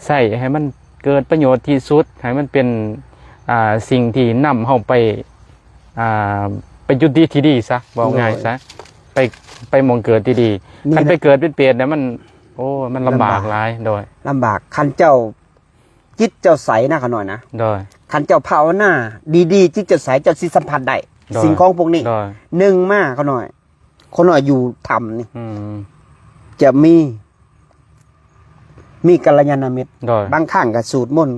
ໃຊ້ໃຫ້ມັນເກີດປະໂຫຍດທີ່ສຸດ ໃຫ້ມັນເປັນ ອ່າ ສິ່ງທີ່ນຳເຮົາໄປ ອ່າ ໄປຈຸດທີ່ດີຊະ ເວົ້າງ່າຍຊະ ໂດຍ ໄປ ໄປໝ່ອງເກີດທີ່ດີ ນີ້ ຄັນໄປເກີດເປັນເປດນະ ມັນ ໂອ້ ມັນລຳບາກ ລຳບາກຫຼາຍ ໂດຍ ລຳບາກ ຄັນເຈົ້າ ຈິດເຈົ້າໃສນະ ຂະນ້ອຍນະ ໂດຍ ຄັນເຈົ້າພາວະນາດີໆ ຈິດເຈົ້າໃສ ເຈົ້າຊິສຳຜັດໄດ້ ໂດຍ ສິ່ງຂອງພວກນີ້ ໂດຍ ໜຶ່ງມາ ຂະນ້ອຍ ຄົນວ່າຢູ່ຖ້ຳນີ້ ອືມ ຈະມີ ມີກັນລະຍານະມິດ ໂດຍ ບາງຄັ້ງກໍສູດມົນ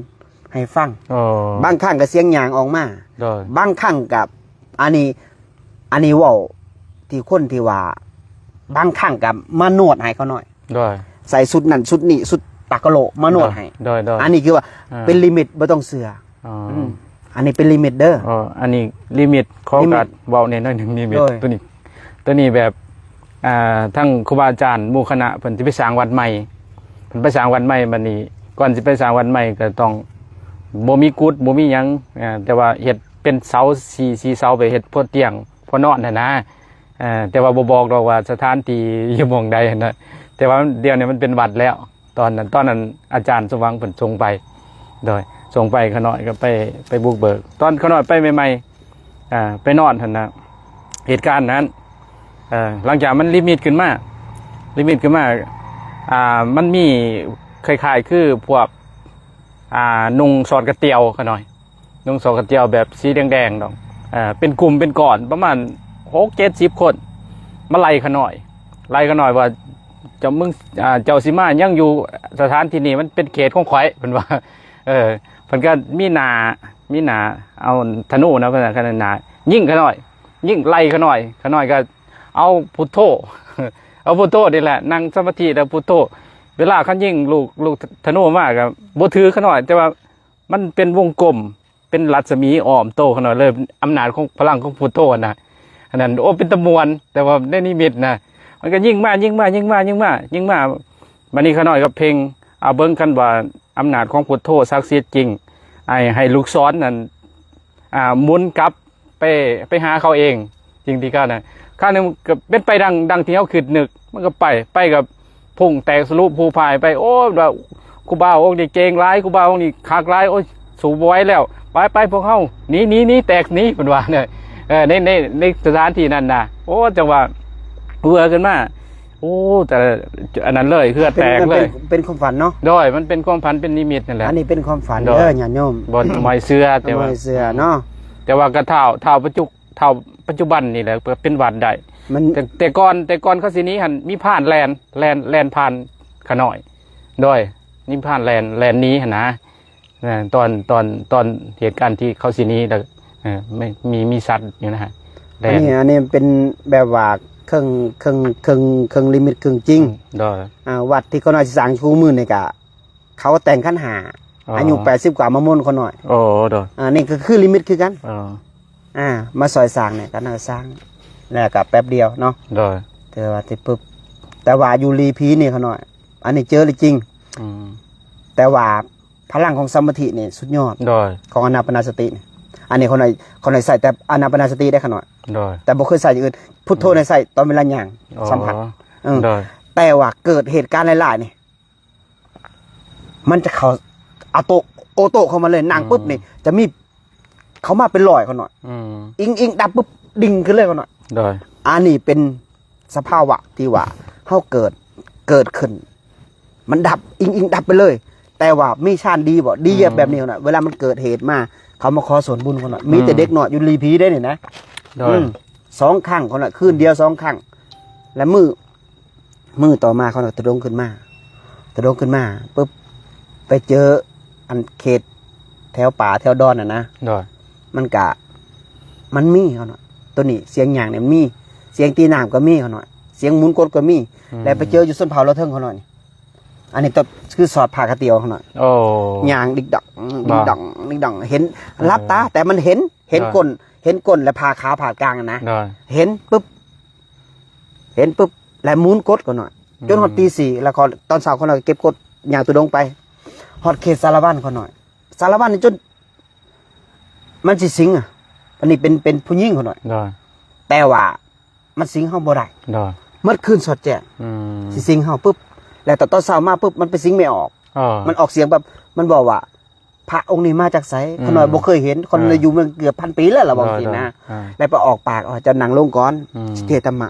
ໃຫ້ຟັງ ໂອ້ ບາງຄັ້ງກໍສຽງຍ່າງອອກມາ ໂດຍ ບາງຄັ້ງກໍ ອັນນີ້ ອັນນີ້ເວົ້າທີ່ຄົນທີ່ວ່າ ບາງຄັ້ງກໍມານວດໃຫ້ເຂົາໜ້ອຍ ໂດຍ ໃສ່ຊຸດນັ້ນຊຸດນີ້ ຊຸດຕາກະໂຫຼມານວດໃຫ້ ໂດຍ ໂດຍ ອັນນີ້ຄືວ່າ ອ່າ ເປັນລິມິດ ບໍ່ຕ້ອງເຊື່ອ ອໍ ອືມ ອັນນີ້ເປັນລິມິດເດີ ອໍ ອັນນີ້ລິມິດ ຂໍ ລິມິດ ໂອກາດເວົ້າແດ່ໜ້ອຍໜຶ່ງ ລິມິດ ໂດຍ ໂຕນີ້ ໂຕນີ້ແບບ ອ່າ ທັງຄູບາອາຈານໝູ່ຄະນະເພິ່ນຊິໄປສ້າງວັດໃໝ່ ເພິ່ນໄປສ້າງວັດໃໝ່ ບັດນີ້ກ່ອນຊິໄປສ້າງວັດໃໝ່ກໍຕ້ອງບໍ່ມີກຸດ ບໍ່ມີຫຍັງ ອ່າ ແຕ່ວ່າເຮັດເປັນເສົາ ສີ່ ສີ່ເສົາ ໄປເຮັດໂພຕຽງ ໂພນອນຫັ້ນນະ ເອີ ແຕ່ວ່າບໍ່ບອກດອກວ່າສະຖານທີ່ຢູ່ໝ່ອງໃດຫັ້ນນະ ແຕ່ວ່າດຽວນີ້ມັນເປັນວັດແລ້ວ ຕອນນັ້ນ ຕອນນັ້ນອາຈານສົມຫວັງເພິ່ນສົ່ງໄປ ໂດຍ ສົ່ງໄປ ຂະນ້ອຍກໍໄປ ໄປບຸກເບີກ ຕອນຂະນ້ອຍໄປໃໝ່ໆ ອ່າ ໄປນອນຫັ້ນນະ ເຫດການນັ້ນ ເອີ ຫຼັງຈາກມັນລິມິດຂຶ້ນມາ ລິມິດຂຶ້ນມາ ອ່າ ມັນມີຄ້າຍໆຄືພວກ ອ່າ ນຸ່ງສອດກະຕຽວ ຂະນ້ອຍ ນຸ່ງສອດກະຕຽວແບບສີແດງໆດອກ ເປັນກຸ່ມເປັນກ້ອນປະມານຫົກເຈັດສິບຄົນ ມາໄລ່ຂະນ້ອຍ ໄລ່ຂະນ້ອຍວ່າ ເຈົ້າ ມຶງ ອ່າ ເຈົ້າຊິມາຫຍັງຢູ່ສະຖານທີ່ນີ້ ມັນເປັນເຂດຂອງຂ້ອຍ ເພິ່ນວ່າ ເອີ ເພິ່ນກໍມີໜ້າ ມີໜ້າເອົາທະນູນະ ເພິ່ນວ່າ ຂະໜາດໜ້າ ຍິງຂະນ້ອຍ ຍິງໄລ່ຂະນ້ອຍ ຂະນ້ອຍກໍເອົາພຸດໂທ ເອົາພຸດໂທນີ້ແຫຼະ ນັ່ງສະມາທິແລ້ວພຸດໂທ ເວລາເຂົາຍິງລູກ ລູກທະນູມາກໍບໍ່ຖືຂະນ້ອຍ ແຕ່ວ່າ ມັນເປັນວົງກົມ ເປັນລັດສະໝີອ້ອມໂຕຂະນ້ອຍເລີຍ ອຳນາດຂອງພະລັງຂອງພຸດໂທນະ ອັນນັ້ນ ໂອ້ ເປັນຕາມ່ວນ ແຕ່ວ່າໃນນິມິດນະ ມັນກໍຍິງມາ ຍິງມາ ຍິງມາ ຍິງມາ ຍິງມາ ບາດນີ້ຂະນ້ອຍກໍເພັ່ງ ເອົາເບິ່ງ ຄັນວ່າອຳນາດຂອງພຸດໂທສັກສິດຈິງ ໃຫ້ ໃຫ້ລູກສອນນັ້ນ ອ່າ ໝູນກັບ ໄປ ໄປຫາເຂົາເອງ ສິ່ງທີ່ເຂົານະ ຄາວໜຶ່ງກໍເປັນໄປດັ່ງ ດັ່ງທີ່ເຮົາຄິດນຶກ ມັນກໍໄປ ໄປກັບພຸ່ງແຕກສະຫຼຸພູພາຍໄປ ໂອ້ ວ່າຄູບາອົງນີ້ເກັ່ງຫຼາຍ ຄູບາອົງນີ້ຄັກຫຼາຍ ໂອ້ຍ ສູ້ບໍ່ໄຫວແລ້ວ ໄປ ໄປ ພວກເຮົາໜີ ໜີ ໜີ ແຕກໜີ ເພິ່ນວ່າເນາະ ເອີ ໃນ ໃນ ໃນສະຖານທີ່ນັ້ນນະ ໂອ້ ຈັ່ງວ່າເຫື່ອຂຶ້ນມາ ໂອ້ ແຕ່ອັນນັ້ນເລີຍ ເຫື່ອແຕກເລີຍ. ເປັນ ເປັນຄວາມຝັນເນາະ. ໂດຍ ມັນເປັນຄວາມຝັນ ເປັນນິມິດນັ້ນແຫຼະ. ອັນນີ້ເປັນຄວາມຝັນເດີ ຍາດໂຍມ. ບໍ່ ບໍ່ເຊື່ອ ແຕ່ວ່າ ບໍ່ເຊື່ອເນາະ. ແຕ່ວ່າກໍທ້າວ ທ້າວປັດຈຸ ທ້າວປັດຈຸບັນນີ້ແຫຼະ ເປັນວັດໄດ້. ມັນ ແຕ່ ແຕ່ກ່ອນ ແຕ່ກ່ອນເຂົາຊິໜີຫັ້ນ ມີພານແລ່ນ ແລ່ນ ແລ່ນຜ່ານຂະນ້ອຍ. ໂດຍ ມີພານແລ່ນ ແລ່ນໜີຫັ້ນນະ. ເອີ ຕອນ ຕອນ ຕອນເຫດການທີ່ເຂົາຊິໜີ ແລ້ວ ເອີ ມີ ມີ ມີສັດຢູ່ນະ ແລ່ນ. ອັນນີ້ ອັນນີ້ເປັນແບບວ່າເຄິ່ງ ເຄິ່ງ ເຄິ່ງ ເຄິ່ງນິມິດເຄິ່ງຈິງ. ໂດຍ ອ່າ ວັດທີ່ຂ້ານ້ອຍຊິສ້າງຢູ່ຄູ່ມື້ນີ້ກະ ເຂົາແຕ່ງຂັນຫ້າ ອໍ ອາຍຸແປດສິບກວ່າມາມົນຂ້ານ້ອຍ. ໂອ້ ໂດຍ ອັນນີ້ກໍຄືນິມິດຄືກັນ. ອໍ ອ່າ ມາຊ່ອຍສ້າງນີ້ກໍນ້ອຍສ້າງ ແລ້ວກໍແປັບດຽວເນາະ. ໂດຍ ຖືວ່າທີ່ປຶບ ແຕ່ວ່າຢູ່ລີພີນີ້ຂ້ານ້ອຍ ອັນນີ້ເຈີເລີຍຈິງ. ອືມ ແຕ່ວ່າ ພະລັງຂອງສະມາທິນີ້ສຸດຍອດ. ໂດຍ ຂອງອານາປານະສະຕິນີ້ ອັນນີ້ຂ້ານ້ອຍ ຂ້ານ້ອຍໃຊ້ແຕ່ອານາປານະສະຕິໄດ້ຂ້ານ້ອຍ. ໂດຍ ແຕ່ບໍ່ເຄີຍໃຊ້ຢ່າງອື່ນ. ພຸດໂທນີ້ໃຊ້ຕອນເວລາຍ່າງ ອໍ ສຳຜັດ. ເອີ ໂດຍ ແຕ່ວ່າເກີດເຫດການຫຼາຍໆນີ້ ມັນຈະເຂົ້າອາໂຕ ໂອໂຕເຂົ້າມາເລີຍ. ນັ່ງປຶບນີ້ ອືມ ຈະມີເຂົ້າມາເປັນຮ້ອຍຂ້ານ້ອຍ. ອືມ ອິງໆ ດັບປຶບ ດິ່ງຂຶ້ນເລີຍຂ້ານ້ອຍ. ໂດຍ ອັນນີ້ເປັນ ສະພາວະທີ່ວ່າເຮົາເກີດ ເກີດຂຶ້ນ ມັນດັບ ອິງໆ ດັບໄປເລີຍ. ແຕ່ວ່າມີຊານດີບໍ່? ດີ ອືມ ແບບນີ້ນະ. ເວລາມັນເກີດເຫດມາ ເຂົາມາຂໍສ່ວນບຸນຂ້ານ້ອຍ. ອືມ ມີແຕ່ເດັກນ້ອຍຢູ່ລີພີເດ້ນີ້ນະ. ໂດຍ ອືມ ສອງຄັ້ງຂ້ານ້ອຍ ຄືນດຽວສອງຄັ້ງ. ແລະມື້ ມື້ຕໍ່ມາຂ້ານ້ອຍຕະດົງຂຶ້ນມາ ຕະດົງຂຶ້ນມາປຶບ ໄປເຈີອັນເຂດແຖວປ່າແຖວດອນຫັ້ນນະ. ໂດຍ ມັນກະ ມັນມີຂ້ານ້ອຍ ໂຕນີ້ ສຽງຍ່າງນີ້ມັນມີ ສຽງຕີນ້ຳກໍມີຂ້ານ້ອຍ ສຽງໝູນກົດກໍມີ. ອືມ ແລ້ວໄປເຈີຢູ່ຊົນເຜົ່າລາວເທິງຂ້ານ້ອຍນີ້ ອັນນີ້ກໍຄືສອດຜ້າກະຕຽວຂ້ານ້ອຍ. ໂອ້ ຍ່າງດິກດັກ ດິກດັກ ດິກດັກ ເຫັນ ເອີ ຫຼັບຕາ ແຕ່ມັນເຫັນ ເຫັນ ໂດຍ ກົ້ນ ເຫັນກົ້ນ ແລະ ຜ້າຂາວພາດກາງຫັ້ນນະ. ໂດຍ ເຫັນປຶບ ເຫັນປຶບ ແລະໝູນກົດຂ້ານ້ອຍ ອືມ ຈົນຮອດຕີສີ່ ແລ້ວກໍຕອນເຊົ້າຂ້ານ້ອຍກໍເກັບກົດ ຍ່າງທຸດົງໄປ ຮອດເຂດສາລະວັນຂ້ານ້ອຍ. ສາລະວັນນີ້ຈົນ ມັນຊິສິງອະ ອັນນີ້ເປັນ ເປັນຜູ້ຍິງຂ້ານ້ອຍ. ໂດຍ ແຕ່ວ່າມັນສິງເຮົາບໍ່ໄດ້. ໂດຍ ໝົດຄືນສອດແຈ້ງ. ອືມ ຊິສິງເຮົາປຶບ ແລ້ວຕອນ ຕອນເຊົ້າມາປຶບ ມັນໄປສິງແມ່ອອກ. ເອີ ມັນອອກສຽງແບບ ມັນບອກວ່າ ພະອົງນີ້ມາຈາກໃສ? ອືມ ຂ້ານ້ອຍບໍ່ເຄີຍເຫັນ ຂ້ານ້ອຍ ເອີ ຢູ່ເມືອງເກືອບພັນປີແລ້ວລະ ວ່າຊີ້ນະ. ໂດຍ ໂດຍ ເອີ ແລ້ວໄປອອກປາກ ອາ ເຈົ້ານັ່ງລົງກ່ອນ ອືມ ຊິເທດທຳມະ.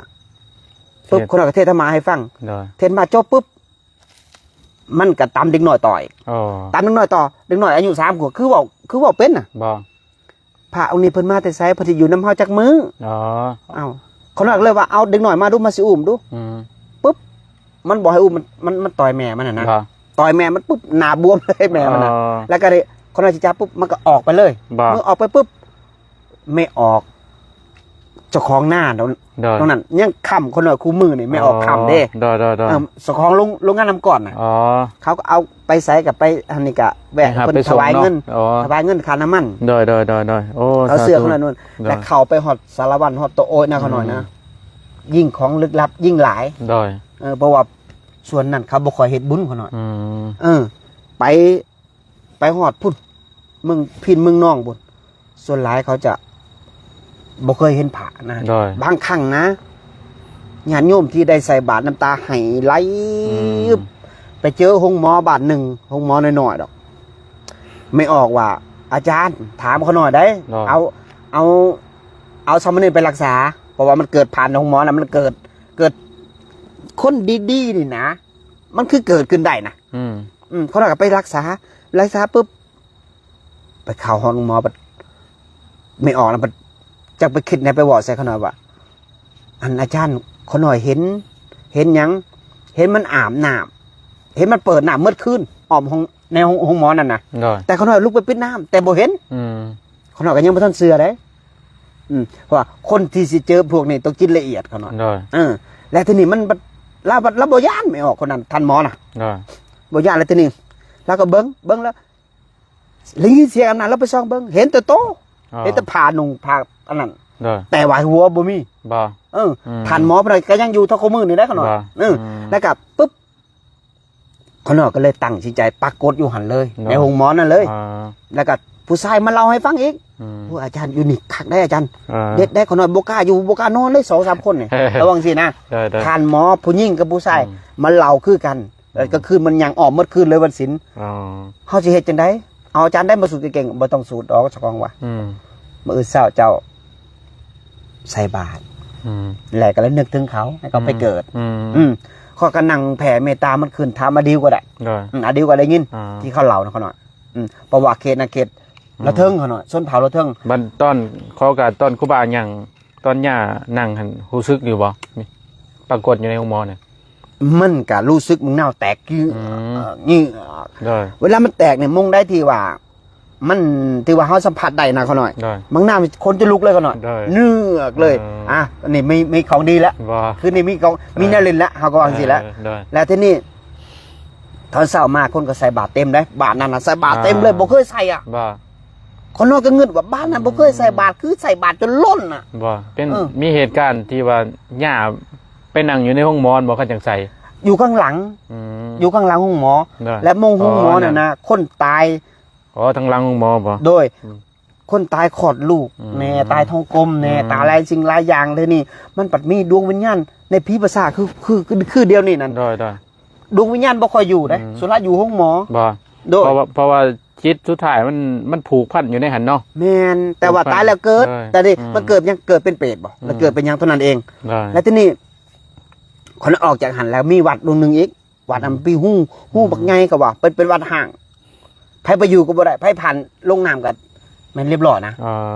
ປຶບ ເທດ ຂ້ານ້ອຍກໍເທດທຳມະໃຫ້ຟັງ. ໂດຍ ເທດມາຈົບປຶບ ມັນກໍຕຳເດັກນ້ອຍຕໍ່ອີກ. ອໍ ຕຳເດັກນ້ອຍຕໍ່ ເດັກນ້ອຍອາຍຸສາມຂວບ ຄືເວົ້າ ຄືເວົ້າເປັນນະ. ບໍ່ ພະອົງນີ້ເພິ່ນມາແຕ່ໃສ? ເພິ່ນຊິຢູ່ນຳເຮົາຈັກມື້? ອໍ ເອົ້າ ຂ້ານ້ອຍກໍເລີຍວ່າ ເອົາເດັກນ້ອຍມາດູ ມາຊິອຸ້ມດູ. ອືມ ປຶບ ມັນບໍ່ໃຫ້ອຸ້ມ ມັນ ມັນ ມັນຕ່ອຍແມ່ມັນຫັ້ນນະ. ບໍ່ ຕ່ອຍແມ່ມັນປຶບ ໜ້າບວມເລີຍແມ່ມັນນະ. ອໍ ແລ້ວກໍໄດ້ ຂ້ານ້ອຍຊິຈັບປຶບ ມັນກໍອອກໄປເລີຍ. ບໍ່ ເມື່ອອອກໄປປຶບ ແມ່ອອກເຈົ້າຂອງນາ ໂດຍ ຕອນນັ້ນຍັງຄ້ຳ ຂ້ານ້ອຍຄູ່ມື້ນີ້ແມ່ອອກຄ້ຳເດ້. ອໍ ໂດຍ ໂດຍ ໂດຍ ເອີ ເຈົ້າຂອງໂລງ ໂລງງານນ້ຳກ້ອນນະ. ອໍ ເຂົາກໍເອົາໄປໃສກໍໄປ ອັນນີ້ກໍແວະ ເພິ່ນຖວາຍເງິນ ຖວາຍເງິນຄ່ານ້ຳມັນ. ໂດຍ ໂດຍ ໂດຍ ໂດຍ ໂອ້ ເອົາເສື້ອຂ້ານ້ອຍນັ້ນ ແລ້ວເຂົ້າໄປຮອດສາລະວັນ ຮອດໂຕໂອ້ຍນະ ອືມ ຂ້ານ້ອຍນະ ຍິ່ງຂອງລຶກລັບຍິ່ງຫຼາຍ. ໂດຍ ເອີ ເພາະວ່າສ່ວນນັ້ນເຂົາບໍ່ຄ່ອຍເຮັດບຸນຂ້ານ້ອຍ. ອືມ ເອີ ໄປ ໄປຮອດພຸ້ນ ເມືອງພີນເມືອງນອງພຸ້ນ ສ່ວນຫຼາຍເຂົາຈະບໍ່ເຄີຍເຫັນພະນະ. ໂດຍ ບາງຄັ້ງນະ ຍາດໂຍມທີ່ໄດ້ໃສ່ບາດ ນ້ຳຕາໄຫ້ໄຫຼ ອືມ ໄປເຈີໂຮງໝໍບ້ານໜຶ່ງ ໂຮງໝໍນ້ອຍໆດອກ ແມ່ອອກວ່າ ອາຈານ ຖາມຂ້ານ້ອຍໄດ້ ໂດຍ ເອົາ ເອົາ ເອົາສາມະເນນໄປລັກສາ ເພາະວ່າມັນເກີດຜ່ານໂຮງໝໍນະ ມັນເກີດ ເກີດ ຄົນດີໆນີ້ນະ ມັນຄືເກີດຂຶ້ນໄດ້ນະ. ອືມ ອືມ ຂ້ານ້ອຍກໍໄປລັກສາ ລັກສາປຶບ ໄປເຂົ້າຫ້ອງໝໍ ບັດແມ່ອອກນະ ບັດຈັກໄປຄິດແນວ ໄປເວົ້າໃສ່ຂ້ານ້ອຍວ່າ ອັນ ອາຈານ ຂ້ານ້ອຍເຫັນ ເຫັນຫຍັງ? ເຫັນມັນອາບນ້ຳ ເຫັນມັນເປີດນ້ຳໝົດຄືນ ອ້ອມຫ້ອງ ໃນຫ້ອງ ຫ້ອງໝໍນັ້ນນະ. ໂດຍ ແຕ່ຂ້ານ້ອຍລຸກໄປປິດນ້ຳ ແຕ່ບໍ່ເຫັນ. ອືມ ຂ້ານ້ອຍກໍຍັງບໍ່ທັນເຊື່ອເດ້. ອືມ ເພາະວ່າຄົນທີ່ຊິເຈີພວກນີ້ຕ້ອງຈິດລະອຽດຂ້ານ້ອຍ. ໂດຍ ເອີ ແລ້ວທີນີ້ມັນບັດ ລາວບັດ ລາວບໍ່ຢ້ານແມ່ອອກຄົນນັ້ນ ທ່ານໝໍນະ. ໂດຍ ບໍ່ຢ້ານ ແລ້ວທີນີ້ລາວກໍເບິ່ງ ເບິ່ງແລ້ວ ໄດ້ຍິນສຽງອຳນາດ ລາວໄປສ່ອງເບິ່ງ ເຫັນແຕ່ໂຕ ອໍ ເຫັນແຕ່ຜ້ານຸ່ງຜ້າອັນນັ້ນ. ໂດຍ ແຕ່ວ່າຫົວບໍ່ມີ. ບໍ່ ເອີ ອືມ ທ່ານໝໍເພິ່ນກໍຍັງຢູ່ເທົ່າຄູ່ມື້ນີ້ໄດ໋ຂ້ານ້ອຍ. ບໍ່ ເອີ ອືມ ແລ້ວກໍປຶບ ຂ້ານ້ອຍກໍເລີຍຕັ້ງສິນໃຈປາກົດຢູ່ຫັ້ນເລີຍ ໂດຍ ໃນໂຮງໝໍນັ້ນເລີຍ. ອໍ ແລ້ວກໍຜູ້ຊາຍມາເລົ່າໃຫ້ຟັງອີກ. ອືມ ໂອ້ ອາຈານ ຢູ່ນີ້ຄັກໄດ໋ອາຈານ. ອໍ ເດັດໄດ໋ ຂ້ານ້ອຍບໍ່ກ້າຢູ່ ບໍ່ກ້ານອນເລີຍ ສອງສາມຄົນນີ້ ລະຫວ່າງຊີ້ນະ. ໂດຍ ໂດຍ ທ່ານໝໍຜູ້ຍິງກັບຜູ້ຊາຍ ອືມ ມາເລົ່າຄືກັນ. ເອີ ອືມ ກໍຄືມັນຍັງອ້ອມໝົດຄືນເລີຍວັນສິນ. ອໍ ເຮົາຊິເຮັດຈັ່ງໃດ? ເອົາອາຈານໄດ້ມາສູດເກັ່ງໆ ບໍ່ຕ້ອງສູດດອກ ສະກອງວ່າ. ອືມ ມື້ອື່ນເຊົ້າເຈົ້າໃສ່ບາດ ອືມ ແລ້ວກໍເລີຍນຶກເຖິງເຂົາ ໃຫ້ເຂົາໄປເກີດ ອືມ ອືມ ອືມ ຂ້ອຍກໍນັ່ງແຜ່ເມດຕາມັນຂຶ້ນ ຖາມອາດິວກໍໄດ້ ໂດຍ ອືມ ອາດິວກໍໄດ້ຍິນ ອ່າ ທີ່ເຂົາເລົ່ານະ ຂ້ອຍນ້ອຍ ອືມ ເພາະວ່າເຂດນັ້ນເຂດ ອືມ ລະເທິງ ຂ້ອຍນ້ອຍ ຊົນເຜົ່າລະເທິງ ບັດຕອນ ຂໍໂອກາດ ຕອນຄູບາຍ່າງ ຕອນຍ່ານັ່ງຫັ້ນ ຮູ້ສຶກຢູ່ບໍ່? ປາກົດຢູ່ໃນໂຮງໝໍນະ ມັນກະຮູ້ສຶກບັກນາວແຕກ ອືມ ເຫງືອກ ໂດຍ ເວລາມັນແຕກນີ້ ມົງໃດທີ່ວ່າ ມັນ ທີ່ວ່າເຮົາສຳຜັດໄດ້ນະ ຂ້ອຍນ້ອຍ ໂດຍ ບັກນາວ ຄົນຈະລຸກເລີຍ ຂ້ອຍນ້ອຍ ໂດຍ ເງືອກເລີຍ ເອີ ອ່ະ ອັນນີ້ມີ ມີຂອງດີແລ້ວ ບໍ່ ຄືນີ້ມີຂອງ ມີແນວຫຼິ້ນແລ້ວ ເຮົາກໍວ່າຈັ່ງຊີ້ແຫຼະ ເອີ ໂດຍ ແລ້ວທີນີ້ ຕອນເຊົ້າມາຄົນກໍໃສ່ບາດເຕັມເດ້ ບາດນັ້ນນະໃສ່ບາດເຕັມເລີຍ ອ່າ ບໍ່ເຄີຍໃສ່ອະ ບໍ່ ຂ້ອຍນ້ອຍກໍງຶດວ່າ ບາດນັ້ນ ອືມ ບໍ່ເຄີຍໃສ່ບາດ ຄືໃສ່ບາດຈົນລົ້ນນະ ບໍ່ ເປັນ ເອີ ມີເຫດການທີ່ວ່າຍ່າໄປນັ່ງຢູ່ໃນໂຮງໝໍບໍ່ ຄັນຈັ່ງໃສ່ ຢູ່ຂ້າງຫຼັງ ອືມ ຢູ່ຂ້າງຫຼັງໂຮງໝໍ ໂດຍ ແລະ ໂມງໂຮງໝໍນັ້ນນະ ອໍ ນັ້ນ ຄົນຕາຍ ອໍ ທາງຫຼັງໂຮງໝໍບໍ່ ໂດຍ ອືມ ຄົນຕາຍຄອດລູກແດ່ ອືມ ຕາຍທ້ອງກົມແດ່ ອືມ ຕາຍຫຼາຍສິ່ງຫຼາຍຢ່າງ ເທື່ອນີ້ມັນພັດມີດວງວິນຍານໃນຜີປະສາດ ຄື ຄື ຄື ຄືດຽວນີ້ນັ້ນ ໂດຍ ໂດຍ ດວງວິນຍານບໍ່ຄ່ອຍຢູ່ເດ້ ອືມ ສ່ວນຫຼາຍຢູ່ໂຮງໝໍ ບໍ່ ໂດຍ ເພາະວ່າ ເພາະວ່າຈິດສຸດທ້າຍມັນ ມັນຜູກພັນຢູ່ໃນຫັ້ນເນາະ ແມ່ນ ແຕ່ວ່າ ຜູກພັນ ຕາຍແລ້ວເກີດ ໂດຍ ແຕ່ນີ້ ອືມ ມັນເກີດຫຍັງ ເກີດເປັນເປດບໍ່ ໂດຍ ແລ້ວເກີດເປັນຫຍັງເທົ່ານັ້ນເອງ ໂດຍ ແລ້ວທີນີ້ ຂ້ອຍອອກຈາກຫັ້ນແລ້ວ ມີວັດດວງໜຶ່ງອີກ ວັດນັ້ນ ອືມ ມີຮູ ຮູ ອືມ ບັກໃຫຍ່ ເຂົາວ່າ ເປັນ ເປັນວັດຮ້າງ ໃຜໄປຢູ່ກໍບໍ່ໄດ້ ໃຜຜ່ານລົງນ້ຳກໍແມ່ນລຽບຮ້ອຍນະ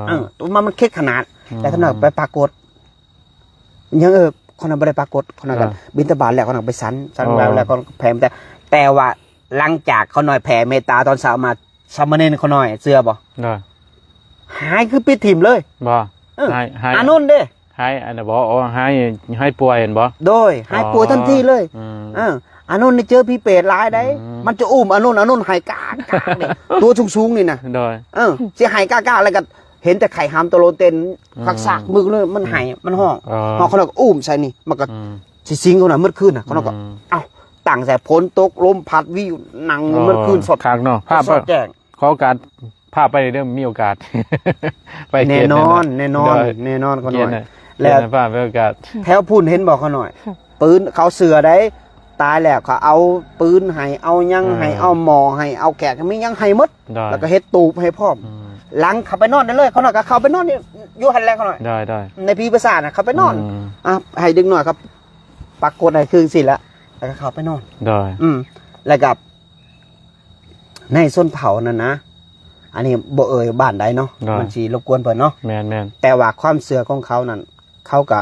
ເອີ ເອີ ແຕ່ວ່າມັນເຂດຂະໜາດ ອືມ ແຕ່ຂ້ານ້ອຍໄປປາກົດ ຍັງ ເອີ ຂ້ານ້ອຍບໍ່ໄດ້ປາກົດ ຂ້ານ້ອຍກໍ ເອີ ບິນທະບາດແລ້ວ ຂ້ານ້ອຍໄປສັນ ສັນ ອໍ ແລ້ວ ແລ້ວກໍແຜ່ເມດຕາ ແຕ່ວ່າຫຼັງຈາກຂ້ານ້ອຍແຜ່ເມດຕາຕອນເຊົ້າມາ ສາມະເນນຂ້ານ້ອຍເຊື່ອບໍ່? ໂດຍ ຫາຍຄືປິດຖິ້ມເລີຍ ບໍ່? ເອີ ຫາຍ ຫາຍ ອານົນເດ້ ຫາຍອັນນັ້ນບໍ່? ອໍ ຫາຍ ຫາຍປ່ວຍຫັ້ນບໍ່? ໂດຍ ຫາຍປ່ວຍທັນທີເລີຍ ອໍ ອືມ ເອີ ອານົນນີ້ເຈີຜີເປດຫຼາຍໃດ ອືມ ມັນຈະອຸ້ມອານົນ ອານົນໄຫ້ກາກໆເດ້ ຕົວສູງໆນີ້ນະ ໂດຍ ເອີ ຊິໄຫ້ກາກໆ ແລ້ວກໍເຫັນແຕ່ໄຂ່ຫາມໂຕໂລເຕັນ ອືມ ຄັກສາກມຶກເລີຍ ມັນໄຫ້ ອືມ ມັນຮ້ອງ ອໍ ຮ້ອງ ຂ້ານ້ອຍກໍອຸ້ມໃສ່ນີ້ ມັນກໍ ອືມ ຊິສິງຂ້ານ້ອຍໝົດຄືນນະ ຂ້ານ້ອຍກໍ ອືມ ເອົ້າ ຕັ້ງໃສ່ ຝົນຕົກ ລົມພັດ ວິວ ນັ່ງ ອໍ ໝົດຄືນ ສອດ ຄັກເນາະ ພາບ ສອດແຈ້ງ ຂໍໂອກາດພາໄປເດີ ມີໂອກາດ ໄປເຂດນັ້ນນະ ແນ່ນອນ ແນ່ນອນ ໂດຍ ແນ່ນອນ ຂ້ານ້ອຍ ເຂດນັ້ນ ແລ້ວ ເຂດນັ້ນພາໄປໂອກາດ ແຖວພຸ້ນເຫັນບໍ່ ຂ້ານ້ອຍ ປືນເຂົາເຊື່ອໃດ ຕາຍແລ້ວເຂົາເອົາປືນໃຫ້ ເອົາຫຍັງໃຫ້ ອ່າ ເອົາໝໍ້ໃຫ້ ເອົາແຂກ ມີຫຍັງໃຫ້ໝົດ ໂດຍ ແລ້ວກໍເຮັດຕູບໃຫ້ພ້ອມ ອືມ ຫຼັງເຂົ້າໄປນອນໄດ້ເລີຍ ຂ້ານ້ອຍກໍເຂົ້າໄປນອນຢູ່ ຢູ່ຫັ້ນແຫຼະ ຂ້ານ້ອຍ ໂດຍ ໂດຍ ໃນຜີປະສາດນະ ເຂົ້າໄປນອນ ອືມ ອ່ະ ໃຫ້ເດັກນ້ອຍເຂົາປາກົດໃຫ້ຄືຊີ້ແຫຼະ ແລ້ວກໍເຂົ້າໄປນອນ ໂດຍ ອືມ ແລ້ວກໍ ໃນຊົນເຜົ່ານັ້ນນະ ອັນນີ້ບໍ່ເອີ່ຍບ້ານໃດເນາະ ໂດຍ ມັນຊິລົບກວນເພິ່ນເນາະ ແມ່ນໆ ແຕ່ວ່າຄວາມເຊື່ອຂອງເຂົານັ້ນ ເຂົາກະ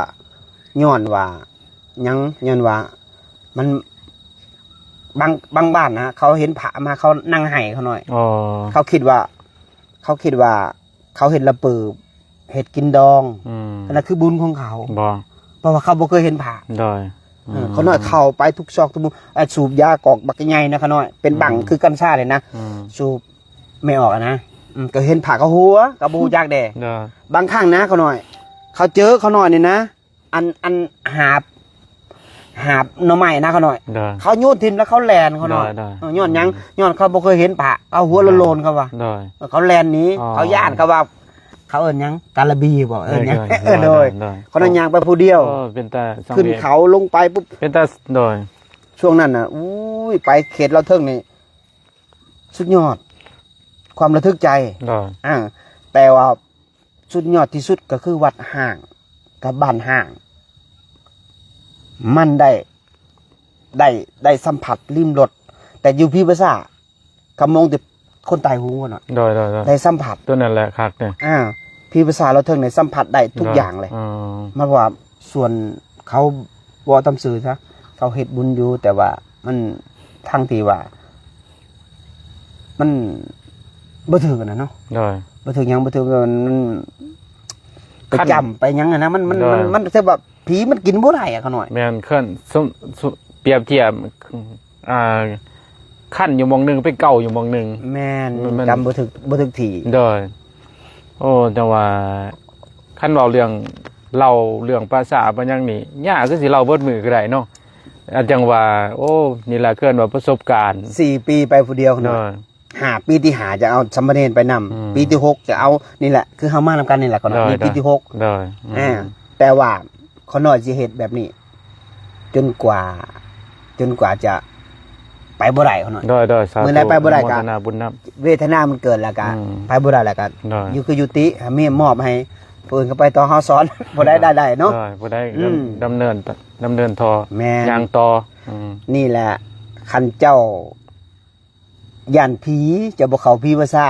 ຍ້ອນວ່າຫຍັງ ຍ້ອນວ່າມັນ ບາງ ບາງບ້ານນະ ເຂົາເຫັນພະມາ ເຂົານັ່ງໄຫ້ ຂ້ານ້ອຍ ອໍ ເຂົາຄິດວ່າ ເຂົາຄິດວ່າ ເຂົາເຮັດລະປືບ ເຮັດກິນດອງ ອືມ ອັນນັ້ນຄືບຸນຂອງເຂົາ ບໍ່ ເພາະວ່າເຂົາບໍ່ເຄີຍເຫັນພະ ໂດຍ ເອີ ອືມ ຂ້ານ້ອຍເຂົ້າໄປທຸກຊອກທຸກມຸມ ອ່າ ສູບຢາກອກບັກໃຫຍ່ນະ ຂ້ານ້ອຍ ເປັນບັ້ງ ອືມ ຄືກັນຊາເລີຍນະ ອືມ ສູບໄມ້ອອກອະນະ ອືມ ກໍເຫັນພະກໍຫົວ ກໍບໍ່ຮູ້ຈັກເດ້ ໂດຍ ບາງຄັ້ງນະ ຂ້ານ້ອຍ ເຂົາເຈີຂ້ານ້ອຍນີ້ນະ ອັນ ອັນຫາບ ຫາບໜໍ່ໄມ້ນະ ຂ້ານ້ອຍ ໂດຍ ເຂົາໂຍນຖິ້ມແລ້ວເຂົາແລ່ນ ຂ້ານ້ອຍ ໂດຍ ໂດຍ ເອີ ຍ້ອນຫຍັງ ອືມ ຍ້ອນເຂົາບໍ່ເຄີຍເຂົາເຫັນພະ ເຂົາຫົວໂລນໆ ເຂົາວ່າ ໂດຍ ເອີ ເຂົາແລ່ນໜີ ອໍ ເຂົາຢ້ານ ເຂົາວ່າ ເຂົາເອີ້ນຫຍັງ ກາລະບີບໍ ເອີ້ນຫຍັງ ໂດຍ ໂດຍ ໂດຍ ໂດຍ ຂ້ານ້ອຍຍ່າງໄປຜູ້ດຽວ ໂອ້ ເປັນຕາສັງເວດ ຂຶ້ນເຂົາລົງໄປປຸບ ເປັນຕາ ໂດຍ ຊ່ວງນັ້ນນະ ອຸ້ຍ ໄປເຂດລາວເທິງນີ້ ສຸດຍອດ ຄວາມລະທຶກໃຈ ໂດຍ ອ່າ ແຕ່ວ່າ ສຸດຍອດທີ່ສຸດກໍຄືວັດຮ້າງກັບບ້ານຮ້າງ ມັນໄດ້ ໄດ້ ໄດ້ສຳຜັດລິມລົດ ແຕ່ຢູ່ຜີປະສາດ ກະມອງແຕ່ຄົນຕາຍໂຫງພຸ້ນນະ ໂດຍ ໂດຍ ໂດຍ ໄດ້ສຳຜັດ ຕົວນັ້ນແຫຼະຄັກເດ້ ອ່າ ຜີປະສາດລາວເທິງນີ້ສຳຜັດໄດ້ທຸກຢ່າງເລີຍ ໂດຍ ອືມ ໝາຍຄວາມວ່າ ສ່ວນເຂົາເວົ້າຕາມຊື່ຊະ ເຂົາເຮັດບຸນຢູ່ ແຕ່ວ່າມັນ ທັງທີ່ວ່າ ມັນບໍ່ຖືກຫັ້ນນະເນາະ ໂດຍ ບໍ່ຖືກຫຍັງ ບໍ່ຖືກ ມັນ ມັນໄປຈ້ຳໄປຫຍັງຫັ້ນນະ ມັນ ມັນ ໂດຍ ມັນ ມັນແບບວ່າຜີມັນກິນບໍ່ໄດ້ອະ ຂ້ານ້ອຍ ແມ່ນ ຄັນ ສົມ ສົມ ປຽບທຽບ ອ່າ ຄັນຢູ່ໝ່ອງໜຶ່ງ ໄປເກົາຢູ່ໝ່ອງໜຶ່ງ ແມ່ນ ມັນ ມັນ ກຳບໍ່ຖືກ ບໍ່ຖືກທີ່ ໂດຍ ໂອ້ ຈັ່ງວ່າ ຄັນເວົ້າເລື່ອງ ເລົ່າເລື່ອງພາສາ ປານຫຍັງນີ້ ຍາກ ຄືຊິເລົ່າເບິດມື້ກໍໄດ້ເນາະ ອັນຈັ່ງວ່າ ໂອ້ ນີ້ລະ ເອີ້ນວ່າປະສົບການ ສີ່ປີໄປຜູ້ດຽວ ໂດຍ ຫ້າ ປີທີຫ້າຈະເອົາສາມະເນນໄປນຳ ອືມ ປີທີຫົກຈະເອົາ ນີ້ແຫຼະ ຄືເຮົາມານຳກັນນີ້ແຫຼະ ໂດຍ ນີ້ປີທີຫົກ ໂດຍ ອືມ ອ່າ ແຕ່ວ່າຂ້ານ້ອຍຊິເຮັດແບບນີ້ ຈົນກວ່າ ຈົນກວ່າຈະໄປບໍ່ໄດ້ ຂ້ານ້ອຍ ໂດຍ ໂດຍ ສາທຸ ມື້ໃດໄປບໍ່ໄດ້ກໍ ອະນຸໂມທະນາບຸນນຳ ເວທະນາມັນເກີດແລ້ວກໍ ອືມ ໄປບໍ່ໄດ້ແລ້ວກໍ ໂດຍ ຢູ່ຄືຢູ່ຕິ ໃຫ້ມີມອບໃຫ້ ຜູ້ອື່ນກໍໄປຕໍ່ ເຮົາສອນ ຜູ້ໃດໄດ້ໄດ້ເນາະ ໂດຍ ຜູ້ໃດ ອືມ ດຳ ດຳເນີນ ດຳເນີນຕໍ່ ແມ່ນ ຍ່າງຕໍ່ ອືມ ນີ້ແຫຼະ ຄັນເຈົ້າຢ້ານຜີ ເຈົ້າບໍ່ເຂົ້າຜີພາສາ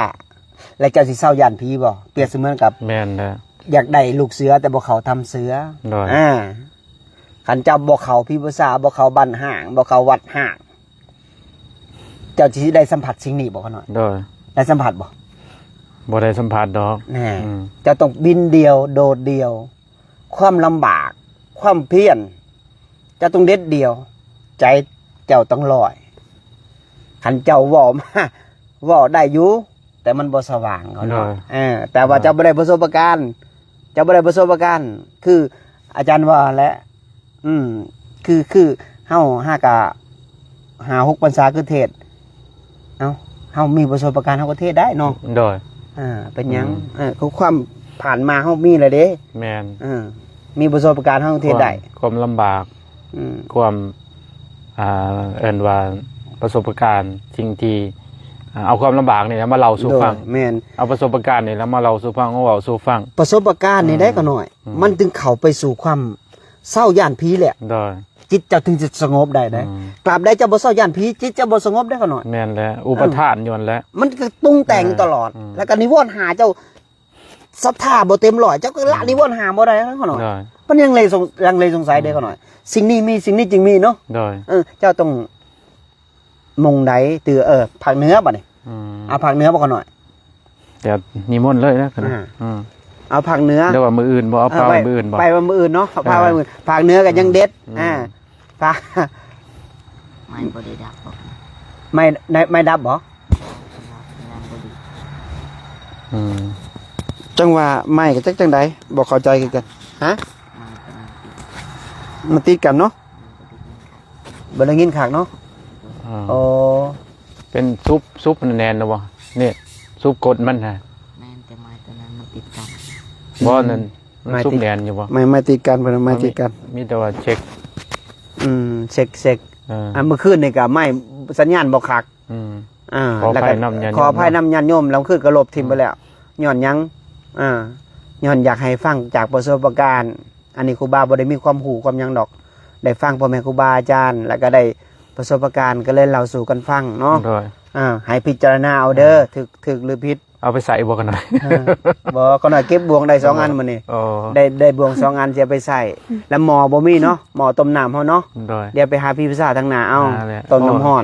ແລ້ວເຈົ້າຊິເຊົາຢ້ານຜີບໍ່? ປຽບສະເໝືອນກັບ ແມ່ນແລ້ວ ຢາກໄດ້ລູກເສືອ ແຕ່ບໍ່ເຂົ້າຖ້ຳເສືອ ໂດຍ ອາ ຄັນເຈົ້າບໍ່ເຂົ້າຜີພາສາ ບໍ່ເຂົ້າບ້ານຮ້າງ ບໍ່ເຂົ້າວັດຮ້າງ ເຈົ້າຊິໄດ້ສຳຜັດສິ່ງນີ້ບໍ່ ຂ້ານ້ອຍ? ໂດຍ ໄດ້ສຳຜັດບໍ່? ບໍ່ໄດ້ສຳຜັດດອກ ແນ່ ອືມ ເຈົ້າຕ້ອງບິນດ່ຽວ ໂດດດ່ຽວ ຄວາມລຳບາກ ຄວາມພຽນ ເຈົ້າຕ້ອງເດັດດ່ຽວ ໃຈເຈົ້າຕ້ອງລອຍ ຄັນເຈົ້າເວົ້າມາ ເວົ້າໄດ້ຢູ່ ແຕ່ມັນບໍ່ສະຫວ່າງເຂົາເນາະ ໂດຍ ເອີ ແຕ່ວ່າ ໂດຍ ເຈົ້າບໍ່ໄດ້ປະສົບປະການ ເຈົ້າບໍ່ໄດ້ປະສົບປະການ ຄືອາຈານວ່າແຫຼະ ອືມ ຄື ຄືເຮົາຫາກະຫ້າຫົກພັນສາຄືເທດ ເອົ້າ ເຮົາມີປະສົບປະການ ເຮົາກໍເທດໄດ້ເນາະ ໂດຍ ເອີ ເປັນຫຍັງ ອືມ ເອີ ຄືຄວາມຜ່ານມາເຮົາມີແລ້ວເດ້ ແມ່ນ ເອີ ມີປະສົບປະການ ເຮົາເທດໄດ້ ຄວາມ ຄວາມລຳບາກ ອືມ ຄວາມ ອ່າ ເອີ້ນວ່າປະສົບປະການ ສິ່ງທີ່ ອ່າ ເອົາຄວາມລຳບາກນີ້ແຫຼະມາເລົ່າສູ່ຟັງ ໂດຍ ແມ່ນ ເອົາປະສົບປະການນີ້ແຫຼະມາເລົ່າສູ່ຟັງ ມາເວົ້າສູ່ຟັງ ປະສົບປະການນີ້ໄດ້ ອືມ ຂ້ານ້ອຍ ອືມ ມັນຈຶ່ງເຂົ້າໄປສູ່ຄວາມເຊົາຢ້ານຜີແຫຼະ ໂດຍ ຈິດເຈົ້າຈຶ່ງຈະສະຫງົບໄດ້ເດ້ ອືມ ຕາບໃດເຈົ້າບໍ່ເຊົາຢ້ານຜີ ຈິດເຈົ້າບໍ່ສະຫງົບເດ້ ຂ້ານ້ອຍ ແມ່ນແຫຼະ ອຸປະທານ ເອີ ຢູ່ຫັ້ນແຫຼະ ມັນກໍປຸງແຕ່ງ ແມ່ນ ຕະຫຼອດ ອືມ ແລ້ວກໍນິວອນຫ້າເຈົ້າ ສັດທາບໍ່ເຕັມຮ້ອຍ ເຈົ້າກໍລະ ອືມ ນິວອນຫ້າບໍ່ໄດ້ເນາະ ໂດຍ ມັນຍັງເລສົງ ລັງເລສົງໄສເດ້ ອືມ ຂ້ານ້ອຍ ສິ່ງນີ້ມີ ສິ່ງນີ້ຈຶ່ງມີເນາະ ໂດຍ ເອີ ເຈົ້າຕ້ອງມຸງໃດ ຕື່ ເອີ ພາກເໜືອບັດນີ້ ອືມ ເອົາພາກເໜືອບໍ່ ຂ້ານ້ອຍ ດຽວນິມົນເລີຍນະ ອືມ ເອົາພາກເໜືອ ຫຼືວ່າມື້ອື່ນບໍ່ ເອົາ ເອີ ພາໄວ້ມື້ອື່ນບໍ່ ໄວ້ວັນມື້ອື່ນເນາະ ເອົາພາໄວ້ມື້ອື່ນ ເອີ ພາກເໜືອກໍຍັງເດັດ ອືມ ອ່າ ພາ ໄມ້ບໍ່ໄດ້ດັບບໍ່ ໄມ້ ໄມ້ດັບບໍ່ ອືມ ຈັ່ງວ່າໄມ້ກໍຈັກຈັ່ງໃດ ບໍ່ເຂົ້າໃຈຄືກັນ ຮະ ມັນຕິດກັນເນາະ ບໍ່ໄດ້ຍິນຄັກເນາະ ອໍ ອໍ ເປັນສຸບ ສຸບແໜ້ນແລ້ວບໍ່ ນີ້ ສຸບກົດມັນຫັ້ນ ແມ່ນ ແຕ່ໄມ້ຕົວນັ້ນມັນຕິດກັນ ບໍ່ ອືມ ນັ້ນ ມັນສຸບແໜ້ນຢູ່ບໍ່ ໄມ້ ໄມ້ຕິດກັນ ເພິ່ນວ່າໄມ້ຕິດກັນ ມີແຕ່ວ່າເຊັກ ອືມ ເຊັກ ເຊັກ ເອີ ອັນມື້ຄືນນີ້ກໍໄມ້ສັນຍານບໍ່ຄັກ ອືມ ອ່າ ຂໍອະໄພນຳຍາດໂຍມ ແລ້ວກໍ ຂໍອະໄພນຳຍາດໂຍມ ແລ້ວຄືນກໍລົບຖິ້ມໄປແລ້ວ ອືມ ຍ້ອນຫຍັງ ອ່າ ຍ້ອນຢາກໃຫ້ຟັງຈາກປະສົບປະການ ອັນນີ້ຄູບາບໍ່ໄດ້ມີຄວາມຮູ້ຄວາມຫຍັງດອກ ໄດ້ຟັງພໍ່ແມ່ຄູບາອາຈານ ແລ້ວກໍໄດ້ປະສົບປະການ ກໍເລີຍເລົ່າສູ່ກັນຟັງເນາະ ໂດຍ ອ່າ ໃຫ້ພິຈາລະນາເອົາເດີ ເອີ ຖືກ ຖືກຫຼືຜິດ ເອົາໄປໃຊ້ບໍ່ກັນໜ້ອຍ ເອີ ບໍ່ ກໍໜ້ອຍເກັບບ່ວງໄດ້ສອງອັນມື້ນີ້ ອໍ ໄດ້ ໄດ້ບ່ວງສອງອັນຊິເອົາໄປໃຊ້ ແລ້ວໝໍ້ບໍ່ມີເນາະ ໝໍ້ຕົ້ມນ້ຳເຮົາເນາະ ໂດຍ ດຽວໄປຫາຜີພາສາທາງໜ້າເອົາ ອ່າ ແຫຼະ ຕົ້ມນ້ຳຮ້ອນ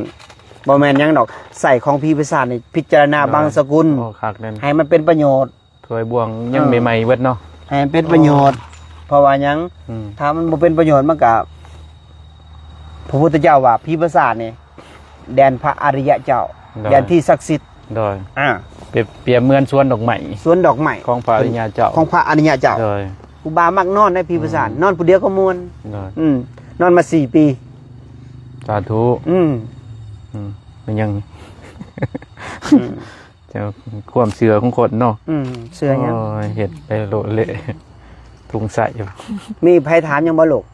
ບໍ່ແມ່ນຫຍັງດອກ ໃຊ້ຂອງຜີພາສານີ້ ພິຈາລະນາ ໂດຍ ບັງສະກຸນ ໂອ້ ຄັກແນ່ນ ໃຫ້ມັນເປັນປະໂຫຍດ ຖ້ວຍບ່ວງຍັງ ເອີ ໃໝ່ໆເບິດເນາະ ໃຫ້ມັນເປັນປະໂຫຍດ ອໍ ເພາະວ່າຫຍັງ ອືມ ຖ້າມັນບໍ່ເປັນປະໂຫຍດ ມັນກະ ພະພຸດທະເຈົ້າວ່າ ຜີພາສາດນີ້ ແດນພະອະລິຍະເຈົ້າ ໂດຍ ແດນທີ່ສັກສິດ ໂດຍ ອ່າ ປຽບ ປຽບເໝືອນສວນດອກໄມ້ ສວນດອກໄມ້ ຂອງພະອະລິຍະເຈົ້າ ຂອງພະອະລິຍະເຈົ້າ ໂດຍ ຄູບາມັກນອນໃນຜີພາສາດ ອືມ ນອນຜູ້ດຽວກໍມ່ວນ ໂດຍ ອືມ ນອນມາສີ່ປີ ສາທຸ ອືມ ອືມ ມັນຍັງ ອືມ ເຈົ້າ ຄວາມເຊື່ອຂອງຄົນເນາະ ອືມ ເຊື່ອຫຍັງ ໂອ້ຍ ເຮັດໄປໂລດເລະ ທຸງໃສ ມີໃຜຖາມຫຍັງບໍ່ລູກ?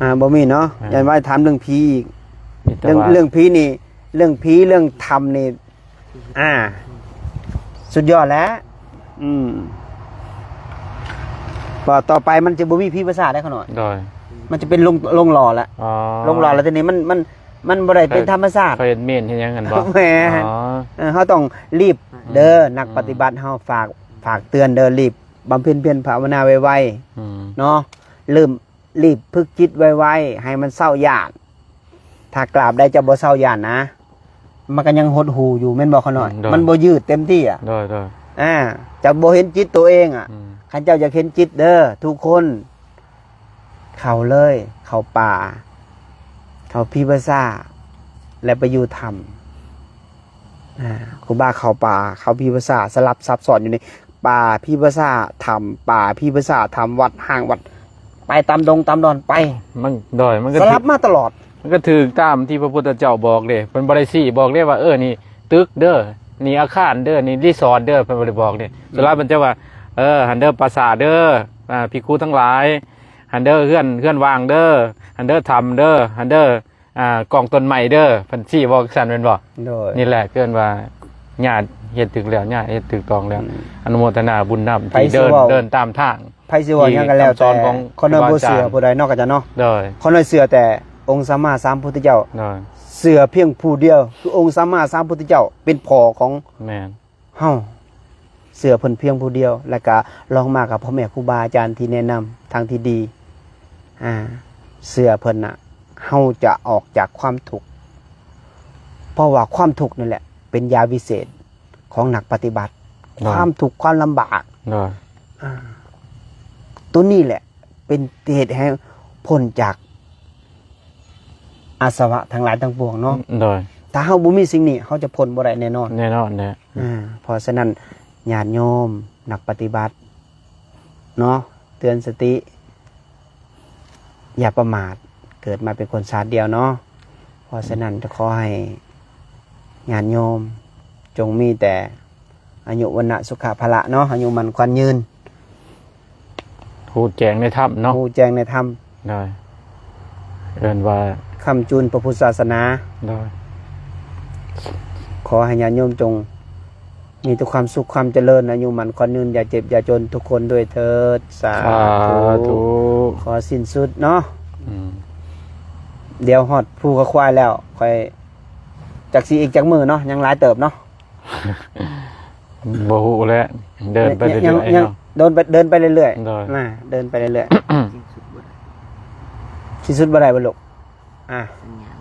ອ່າ ບໍ່ມີເນາະ ອ່າ ຢ້ານວ່າຖາມເລື່ອງຜີອີກ ມີແຕ່ ເລື່ອງ ວ່າ ເລື່ອງຜີນີ້ ເລື່ອງຜີ ເລື່ອງຖ້ຳນີ້ ອ່າ ສຸດຍອດແລ້ວ ອືມ ວ່າຕໍ່ໄປມັນຈະບໍ່ມີຜີພາສາດແລ້ວ ຂ້ານ້ອຍ ໂດຍ ມັນຈະເປັນລົງ ລົງຫຼໍ່ແລ້ວ ອໍ ລົງຫຼໍ່ແລ້ວ ທີນີ້ມັນ ມັນ ມັນບໍ່ໄດ້ເປັນທຳມະຊາດ ເຂົາເຮັດເມນເຮັດຫຍັງກັນບໍ່? ແມ່ນ ອໍ ເອີ ເຮົາຕ້ອງລີບເດີ ອືມ ນັກປະຕິບັດເຮົາ ອືມ ຝາກ ຝາກເຕືອນເດີ ລີບບຳເພັນພຽນພາວະນາໄວໆ ອືມ ເນາະ ເລີ່ມ ລີບຝຶກຈິດໄວໆ ໃຫ້ມັນເຊົາຢ້ານ ຖ້າກາບໃດເຈົ້າບໍ່ເຊົາຢ້ານນະ ມັນກໍຍັງຫົດຫູ່ຢູ່ ແມ່ນບໍ່ ຂ້ານ້ອຍ? ອືມ ໂດຍ ມັນບໍ່ຍືດເຕັມທີ່ອະ ໂດຍ ໂດຍ ອ່າ ເຈົ້າບໍ່ເຫັນຈິດໂຕເອງອະ ອືມ ຄັນເຈົ້າຢາກເຫັນຈິດເດີ ທຸກຄົນ ເຂົ້າເລີຍ ເຂົ້າປ່າ ເຂົ້າຜີພາສາ ແລະ ໄປຢູ່ຖ້ຳ ອ່າ ຄູບາເຂົ້າປ່າ ເຂົ້າຜີພາສາ ສະຫຼັບຊັບຊ້ອນຢູ່ນີ້ ປ່າຜີພາສາ ຖ້ຳປ່າຜີພາສາ ຖ້ຳວັດ ຫ້າງວັດ ໄປຕາມດົງຕາມດອນ ໄປ ມັນ ໂດຍ ມັນກໍ ສະຫຼັບ ຖືກ ມາຕະຫຼອດ ມັນກໍຖືກຕາມທີ່ພະພຸດທະເຈົ້າບອກເດ້ ເພິ່ນບໍ່ໄດ້ຊີ້ບອກເດ້ວ່າ ເອີ ນີ້ຕຶກເດີ ນີ້ອາຄານເດີ ນີ້ຣີສອດເດີ ເພິ່ນບໍ່ໄດ້ບອກເດ້ ອືມ ສ່ວນຫຼາຍເພິ່ນຈະວ່າ ເອີ ຫັ້ນເດີປາສາດເດີ ອ່າ ພິກຂຸທັງຫຼາຍ ຫັ້ນເດີເຮືອນ ເຮືອນວ່າງເດີ ຫັ້ນເດີຖ້ຳເດີ ຫັ້ນເດີ ອ່າ ກອງຕົ້ນໄມ້ເດີ ເພິ່ນຊີ້ບອກຊັ້ນແມ່ນບໍ່? ໂດຍ ນີ້ແຫຼະເອີ້ນວ່າຍາດ ເຮັດຖືກແລ້ວ ຍາດເຮັດຖືກຕ້ອງແລ້ວ ອືມ ອະນຸໂມທະນາບຸນນຳ ໃຜ ທີ່ ຊິ ເດີນ ເວົ້າ ເດີນຕາມທາງ ໃຜຊິເວົ້າຫຍັງກໍແລ້ວແຕ່ ທີ່ຄຳສອນຂອງ ຂ້ານ້ອຍບໍ່ເຊື່ອຜູ້ໃດເນາະ ອາຈານເນາະ ໂດຍ ຂ້ານ້ອຍເຊື່ອແຕ່ອົງສາມາສຳພຸດທະເຈົ້າ ໂດຍ ເຊື່ອພຽງຜູ້ດຽວ ຄືອົງສາມາສຳພຸດທະເຈົ້າເປັນພໍ່ຂອງ ແມ່ນ ເຮົາ ເຊື່ອເພິ່ນພຽງຜູ້ດຽວ ແລ້ວກະລອງມາກັບພໍ່ແມ່ຄູບາອາຈານທີ່ແນະນຳທາງທີ່ດີ ອ່າ ເຊື່ອເພິ່ນນະ ເຮົາຈະອອກຈາກຄວາມທຸກ ເພາະວ່າຄວາມທຸກນັ້ນແຫຼະເປັນຢາວິເສດຂອງນັກປະຕິບັດ ໂດຍ ຄວາມທຸກຄວາມລຳບາກ ໂດຍ ອ່າ ໂຕນີ້ແຫຼະເປັນເຫດໃຫ້ພົ້ນຈາກ ອາສະວະທັງຫຼາຍທັງປວງເນາະ ໂດຍ ຖ້າເຮົາບໍ່ມີສິ່ງນີ້ ເຮົາຈະພົ້ນບໍ່ໄດ້ແນ່ນອນ ແນ່ນອນແຫຼະ ອ່າ ເພາະສະນັ້ນ ຍາດໂຍມນັກປະຕິບັດເນາະ ເຕືອນສະຕິ ຢ່າປະໝາດ ເກີດມາເປັນຄົນຊາດດຽວເນາະ ເພາະສະນັ້ນ ຈະຂໍໃຫ້ຍາດໂຍມ ຈົ່ງມີແຕ່ອາຍຸ ວັນນະ ສຸຂະ ພະລະເນາະ ອາຍຸໝັ້ນຂວັນຍືນ ຮູ້ແຈ້ງໃນທຳເນາະ ຮູ້ແຈ້ງໃນທຳ ໂດຍ ເອີ້ນວ່າ ຄ້ຳຈູນພະພຸດທະສາສະໜາ ໂດຍ ຂໍໃຫ້ຍາດໂຍມຈົ່ງມີແຕ່ຄວາມສຸກຄວາມຈະເລີນ ອາຍຸໝັ້ນຂວັນຍືນ ຢ່າເຈັບຢ່າຈົນທຸກຄົນດ້ວຍເທີດ ສາ ສາທຸ ທຸ ຂໍສິ້ນສຸດເນາະ ອືມ ດຽວຮອດພູກະຄວາຍແລ້ວ ຂ້ອຍ ຈັກຊິອີກຈັກມື້ເນາະ ຍັງຫຼາຍເຕີບເນາະ ບໍ່ຮູ້ແຫຼະ ເດີນໄປເລື້ອຍໆ ເນາະ ເດີນໄປ ເດີນໄປເລື້ອຍໆ ໂດຍ ນະ ເດີນໄປເລື້ອຍໆ ສິ້ນສຸດບໍ່ໄດ້ ສິ້ນສຸດບໍ່ໄດ້ບໍ່ລູກ ອ່າ ສັນຍາ